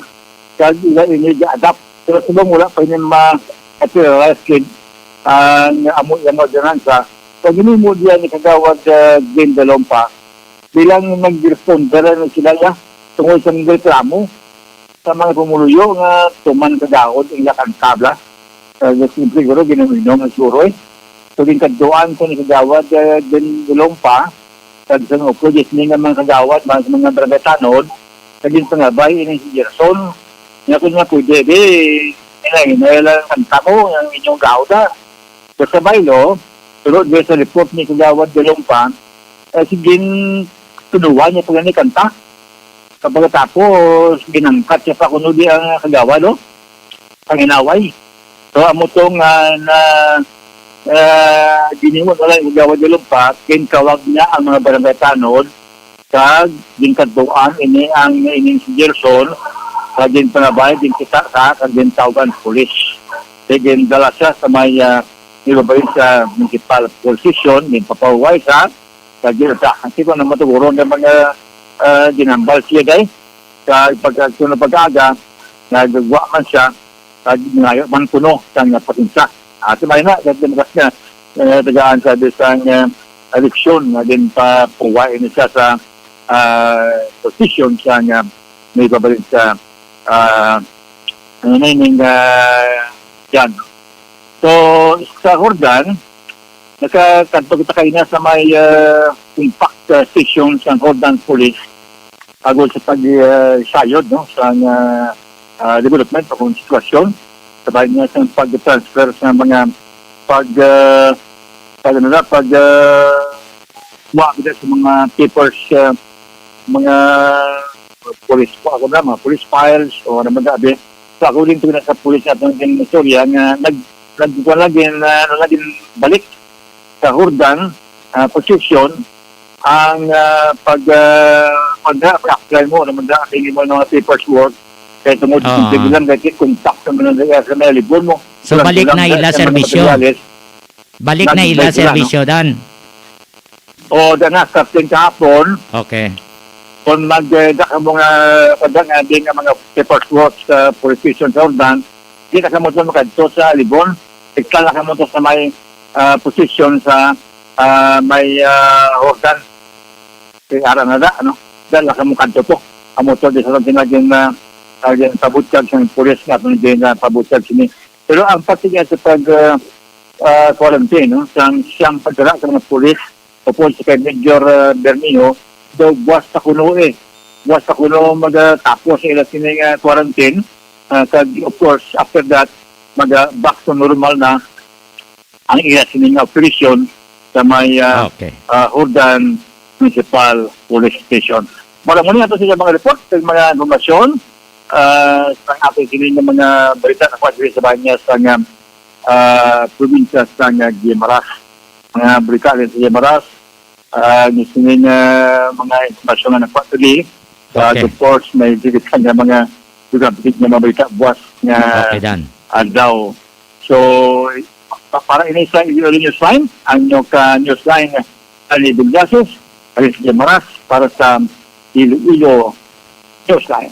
kag ila ini ga-adapt. Pero subong wala pa ini ma-materialize gid ang amo yang ordinansa. Pag ini mo diyan ni Kagawad, ah, Glenn Dalompa, bilang nag-responder na sila, ya, tungod sa reklamo sa mga pumuluyo nga tuman kagahod ang ila kanta bala. Ah, simple siguro, ginaminom na siguro, eh. So, ginkadtuan sa ni Kagawad, ah, Glenn Dalompa, kag sa mga upod, yes, ni nga mga kagawad, mga, mga barangay tanod, kag ginpangabay ini si Gerson. Nga kung nga pwede, di, hinay-hinay lang kanta mo, ang inyong gahod, ah. So, sa baylo, tulod diri sa report ni Kagawad Dalompa, eh, sige, tunuan niya pa gani kanta. Kapag tapos, ginangkat siya pa kuno di ang kagawad, no? Panginaway. So, amo to nga na, ah, giniwan wala yung Kagawad Dalompa, gintawag niya ang mga barangay tanod, kag ginkadtuan ini ang ining si Gerson, kag ginpangabay, ginkita sa, kag gintawgan pulis. Kag gindala siya sa may, ah, ibabaw sa municipal police station, ginpapahuway sa, kag gin-, sa, ang tipo na matuguro nga mga, ah, ginambal siya, day. Sa pagkagtuno pag-aga, nagwa man siya, kag nangayo man kuno sang pasensya. At sa may na, sa tinugas niya, eh, tagaan sa bisang, eh, eleksyon, nga din pa puwain siya sa, ah, position sa nga may pabalin sa, ah, ano na yun, ah, yan. So, sa Jordan, nakakadto kita kaina sa may, ah, compact, ah, station sa Jordan Police. Agod sa pag, ah, sayod, no, sa, ah, ah, development o kung sitwasyon, sa bahin nga sa pag-transfer sa mga pag, ah, pag, ano na, pag, ah, kuha kita sa mga papers, ah, mga police, kuha ko na, mga police files o ano man sabi. So, according to na sa police natin yung istorya nga nag-, nag-, wala gin-, ah, wala gin balik sa Jordan, ah, position ang, ah, pag, ah, pag, pag-apply mo, ano man ang imo mga paperwork, kaya tungod Oo. sa bilang kay contact sa mga sa mga libon mo. So, Kulang, balik kulang na sa ila mga serbisyo. materyales. Balik na Nag-, ila balik na, no? serbisyo, Dan. O, da na, starting kahapon, Okay. kung mag, eh, da ka mga, kada nga, di nga mga paperwork sa police station sa Jordan, di na kamo to makadto sa Libon. Ikta na kamo to sa may, ah, position sa, ah, may, ah, Jordan. Kay ara na da, ano? Dala kamo kadto to. Amo to, di sa atin lagi na, lagi na pabutyag sa pulis nga, kung di na pabutyag sini. Pero ang pati nga sa pag, ah, ah, quarantine, no? Sang siyang pagdala sa mga pulis, upod sa kay Major, ah, Bermeo, daw buwas pa kuno, eh. Buwas pa kuno magatapos sa ila sini nga quarantine. Ah, kag, of course, after that, maga-, back to normal na ang ila sini nga operasyon sa may, ah, Okay. ah, Jordan Municipal Police Station. Mura mo ni ato sa mga report, sa mga informasyon, ah, sa ato sini nga mga balita na kuwan sa bahin niya sa nga, ah, probinsya sa nga Guimaras. Mga balita rin sa Guimaras, ah, gusto niya nga mga impormasyon nga nakuha today. Ah, Okay. of course, may dili ka nga mga dugang pitik nga mga balita buwas nga Okay, Dan. adlaw. So, pa-, para ini sa Iloilo Newsline, ang inyo ka Newsline, Danny Villasis, Alice Guimaras, para sa Iloilo Newsline.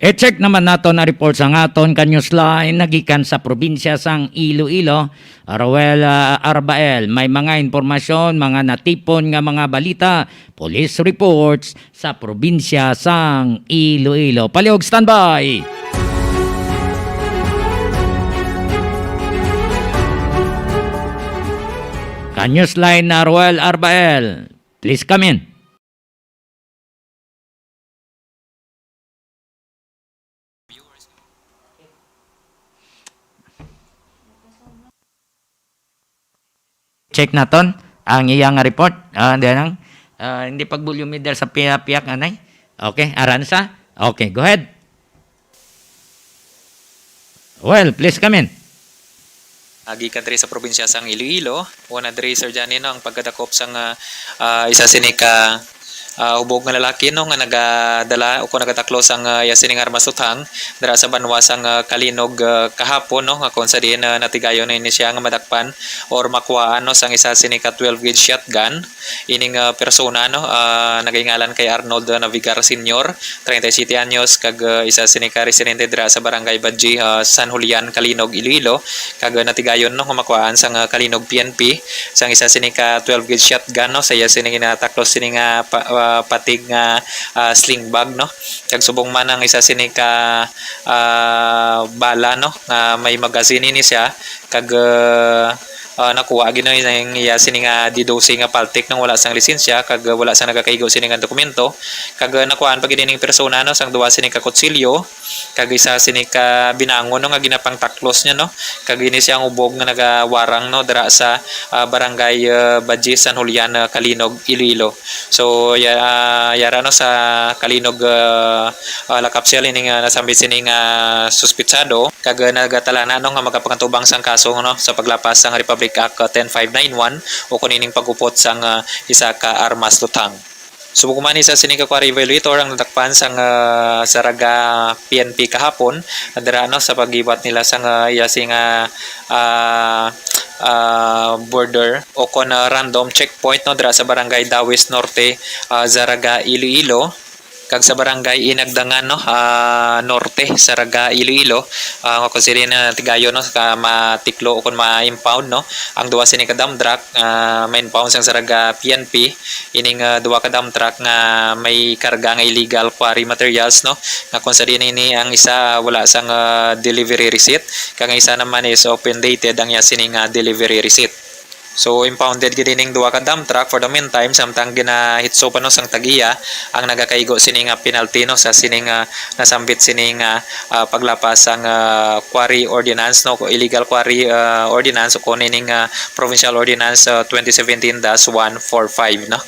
I-check naman naton ang report sang aton ka Newsline nagikan sa probinsya sang Iloilo. Roel, ah, Arbael, may mga impormasyon, mga natipon nga mga balita, police reports sa probinsya sang Iloilo. Palihog, standby! Ka Newsline na Roel Arbael, please come in. Check naton ang iya nga report. Ah, diyan ang, ah, hindi pag-volume leader sa piyak-piyak, anay. Okay, Aranza. Okay, go ahead. Well, please come in. Ah, gikan diri sa probinsya sang Iloilo, una diri, Sir Johnny, no, ang pagkadakop sang, ah, ah, isa sini ka, ah, hubog nga lalaki, no, nga nagadala o kung nagataklo sang, ah, iya sining armas tuthang dira sa banwa sang, ah, Calinog, ah, kahapon, no, nga kung sa diin, ah, natigayon na ini siya nga madakpan or makuhaan, no, sang isa sini ka twelve gauge shotgun. Ining, ah, persona, no, ah, nagaingalan kay Arnold, ah, Navigar Senior, treinta y siete anyos, kag, ah, isa sini ka residente dira sa Barangay Badji, ah, San Julian, Calinog, Iloilo, kag, ah, natigayon, no, nga makuhaan sang, ah, Calinog P N P sang isa sini ka twelve gauge shotgun, no, sa iya sini ginataklos sini nga pa-, ah, patig nga, ah, sling bag, no, kag subong man ang isa sini ka, ah, bala, no, nga may magazine ini siya, kag, ah, ah, nakuha gid, no, ang iya sini nga D doce nga Paltic nang wala sang lisensya kag, ah, wala sang nagakaigo sini nga dokumento, kag, ah, nakuhaan pa gid ining persona, no, sang duha sini ka kutsilyo kag isa sini ka binangon, no, nga ginapangtaklos niya, no, kag ini siya ang ubog nga nagawarang, no, dira sa, ah, barangay, ah, Badji, San Julian, ah, Calinog, Iloilo. So, ya-, ah, yara, no, sa Calinog, ah, ah, Lakap Cell ining, ah, nasambit sini nga suspitsado kag, ah, nagatalana, no, nga magapangtubang sang kaso, no, sa paglapas sang Republic Act, ah, ten five nine one o kun ining pag-upot sang, ah, isa ka armas tuthang. Subong man, isa sini ka quarry violator ang nadakpan sang, ah, Zarraga P N P kahapon, dira, no, sa pag-iwat nila sang, ah, iya sini nga, ah, ah, border o kon, ah, random checkpoint, no, dira sa barangay Dawis Norte, ah, Zarraga, Iloilo, kag sa barangay Inagdangan, no, ah, Norte, Zarraga, Iloilo, ah, nga kung sila na tigayon, no, ka matiklo o kung ma-impound, no, ang duha sini ka dump truck, ah, ma-impound sang Zarraga P N P, ining, ah, duha ka dump truck nga may karga nga illegal quarry materials, no, nga kung sa diin ini ang isa, ah, wala sang, ah, delivery receipt, kag ang isa naman is open dated ang iya sini nga delivery receipt. So, impounded gid ining duha ka dump truck for the meantime, samtang ginahitso pa, no, sang tag-iya ang nagakaigo sini nga penalty, no, sa sini nga nasambit sini nga, ah, paglapas sang, ah, quarry ordinance, no, illegal quarry, ah, ordinance o kung ining, ah, provincial ordinance, ah, twenty seventeen dash one four five, no.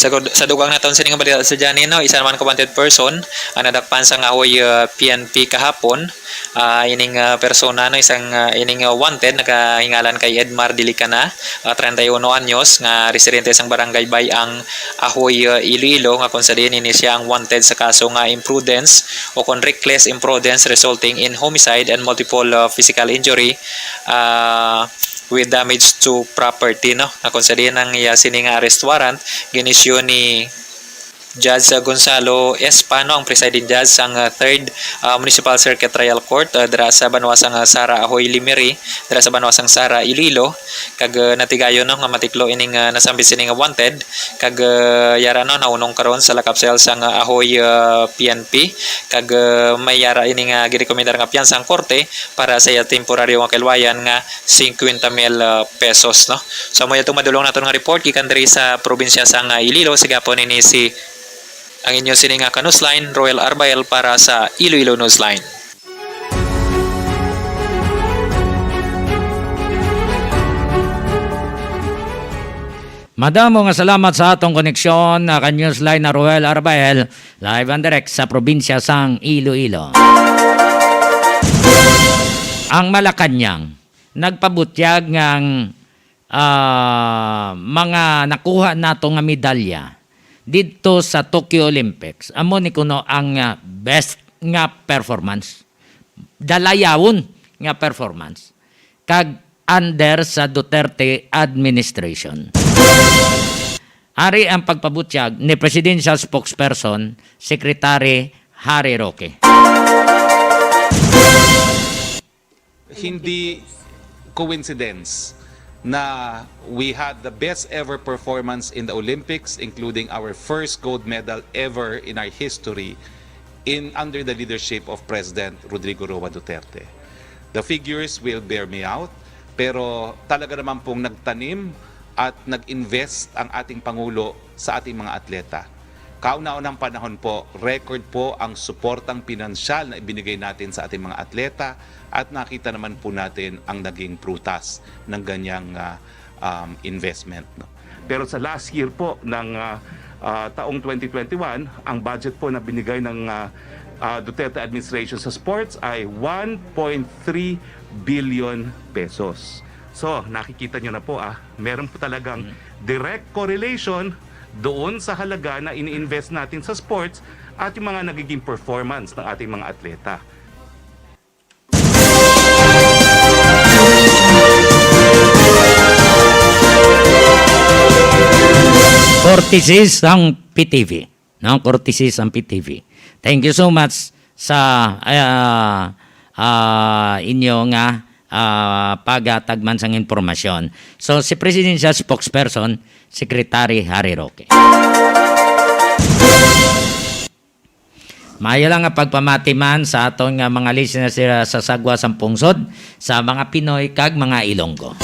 Sa gud-, sa dugang naton sini nga balita, Sir Johnny, no, isa naman ka wanted person ang nadakpan sang Ahoy, ah, P N P kahapon. Ah, ining, ah, persona, no, isang, ah, ining, ah, wanted, nagahingalan kay Edmar Dilicana, ah, treinta y uno anyos, nga residente sang barangay Bayang, Ahoy, ah, Iloilo, nga kung sa diin ini siya ang wanted sa kaso nga imprudence o kon reckless imprudence resulting in homicide and multiple, ah, physical injury, ah, with damage to property, no? Nga kung sa diin ang iya sini nga arrest warrant, gin-issue ni Judge Gonzalo Espano, ang presiding judge sang, ah, Third, ah, Municipal Circuit Trial Court, ah, dira sa banwa sang, ah, Sara Ahoy Limiri, dira sa banwa sang Sara, Iloilo, kag, ah, natigayon, no, nga matiklo ining, ah, nasambit sini nga wanted, kag, ah, yara, no, naunong karon sa lakap cell sang, ah, Ahoy, ah, P N P, kag, ah, may yara ini nga girekomendar nga piyansa ang korte para sa iya temporaryo nga kaluwayan nga cincuenta mil, ah, pesos, no? So, amo atong madulong naton nga report gikan diri sa probinsya sang, ah, Iloilo. Sigapon ini si ang inyo sini nga ka-newsline, Roel Arbael, para sa Iloilo Newsline. Madamo nga salamat sa atong koneksyon, ah, ka-newsline na Roel Arbael, live and direct sa probinsya sang Iloilo. Ang Malacañang nagpabutyag nga ang, ah, mga nakuha nato nga medalya didto sa Tokyo Olympics, amo ni kuno ang, ah, best nga performance, dalayawon nga performance, kag under sa Duterte administration. Ari ang pagpabutyag ni Presidential Spokesperson, Secretary Harry Roque. Hindi coincidence na we had the best ever performance in the Olympics, including our first gold medal ever in our history in under the leadership of President Rodrigo Roa Duterte. The figures will bear me out, pero talaga naman pong nagtanim at nag-invest ang ating Pangulo sa ating mga atleta. Kauna-unang panahon po, record po ang suportang pinansyal na ibinigay natin sa ating mga atleta at nakita naman po natin ang naging prutas ng ganyang, ah, um, investment, no? Pero sa last year po ng, ah, ah, taong twenty twenty-one, ang budget po na binigay ng, ah, ah, Duterte administration sa sports ay one point three billion pesos. So, nakikita nyo na po, ah, meron po talagang Mm. direct correlation doon sa halaga na ini-invest natin sa sports at yung mga nagiging performance ng ating mga atleta. Courtesy sang P T V, no? Courtesy sang P T V. Thank you so much sa, ah, ah, inyo nga, ah, paghatag man sang impormasyon. So, si Presidential Spokesperson, Secretary Harry Roque. Maayo lang nga pagpamati man sa aton nga mga listeners dira sa sagwa sang pungsod, sa mga Pinoy kag mga Ilonggo.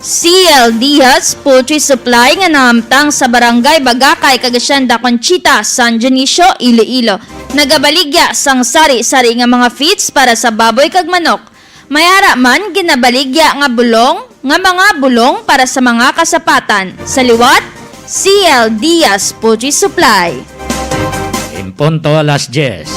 C L Diaz Poultry Supply nga nahamtang sa Barangay Bagakay kag Hacienda Conchita, San Dionisio, Iloilo, nagabaligya sang sari-sari nga mga feeds para sa baboy kag manok. May ara man ginabaligya nga bulong, nga mga bulong para sa mga kasapatan. Sa liwat, C L Diaz Poultry Supply. En punto alas diyes.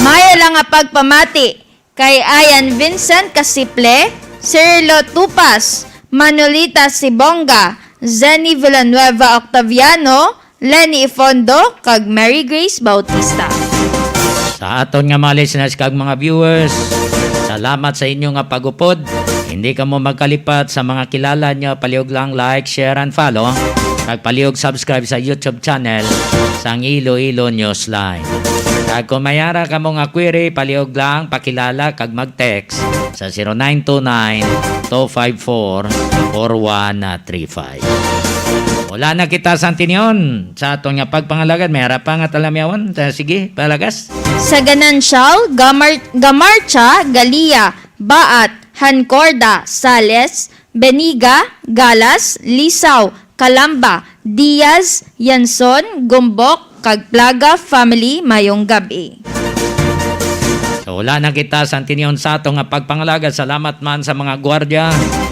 Maayo lang nga pagpamati kay Ian Vincent Casiple, Cirilo Tupas, Manolita Sibonga, Zenny Villanueva Octaviano, Lenny Ifondo, kag Mary Grace Bautista. Sa aton nga mga listeners kag mga viewers, salamat sa inyo nga pag-upod. Hindi kamo magkalipat sa mga kilala nyo, palihog lang like, share, and follow. Kag palihog subscribe sa YouTube channel sang Iloilo Newsline. Kag kung may ara kamo nga query, palihog lang pakilala kag mag-text sa zero nine two nine, two five four, four one three five. Wala na kita sa Antinion. Sa aton nga pagpangalagad, may ara pa nga talamyawan. Sa, sige, palagas. Sa Ganancial, Gamar-, Gamarcha, Galia, Baat, Hancorda, Sales, Beniga, Galas, Lisaw, Calamba, Diaz, Yanson, Gumbok, kag Plaga family, mayong gab-i. So, wala na kita sa Antinion sa ato nga pagpangalagad. Salamat man sa mga gwardiya,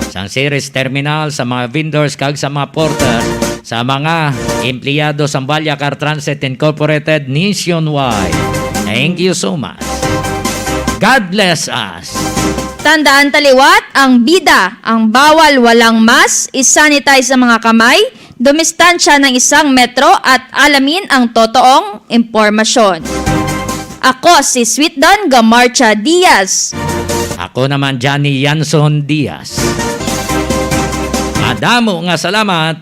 sa Ceres Terminal, sa mga vendors, kag sa mga porter, sa mga empleyado sa Balyacar Transit Incorporated nationwide. Thank you so much. God bless us. Tandaan ta liwat, ang bida, ang bawal, walang mask, i-sanitize ang mga kamay, dumistansya ng isang metro at alamin ang totoong impormasyon. Ako si Sweet Don Gamarcha Diaz. Ako naman, Johnny Yanson Diaz. Madamo nga salamat.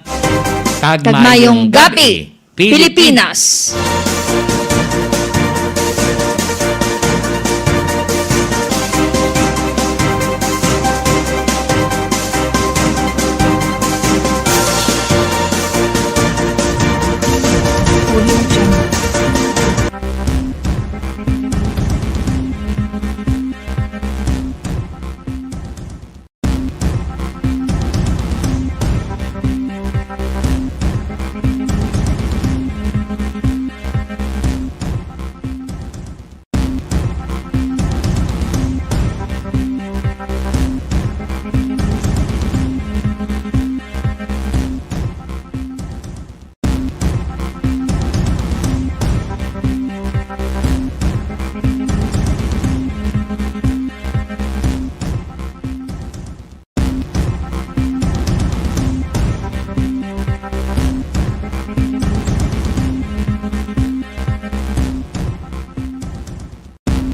Kag Kag mayong mayong gabi, gabi, Pilipinas. Pilipinas.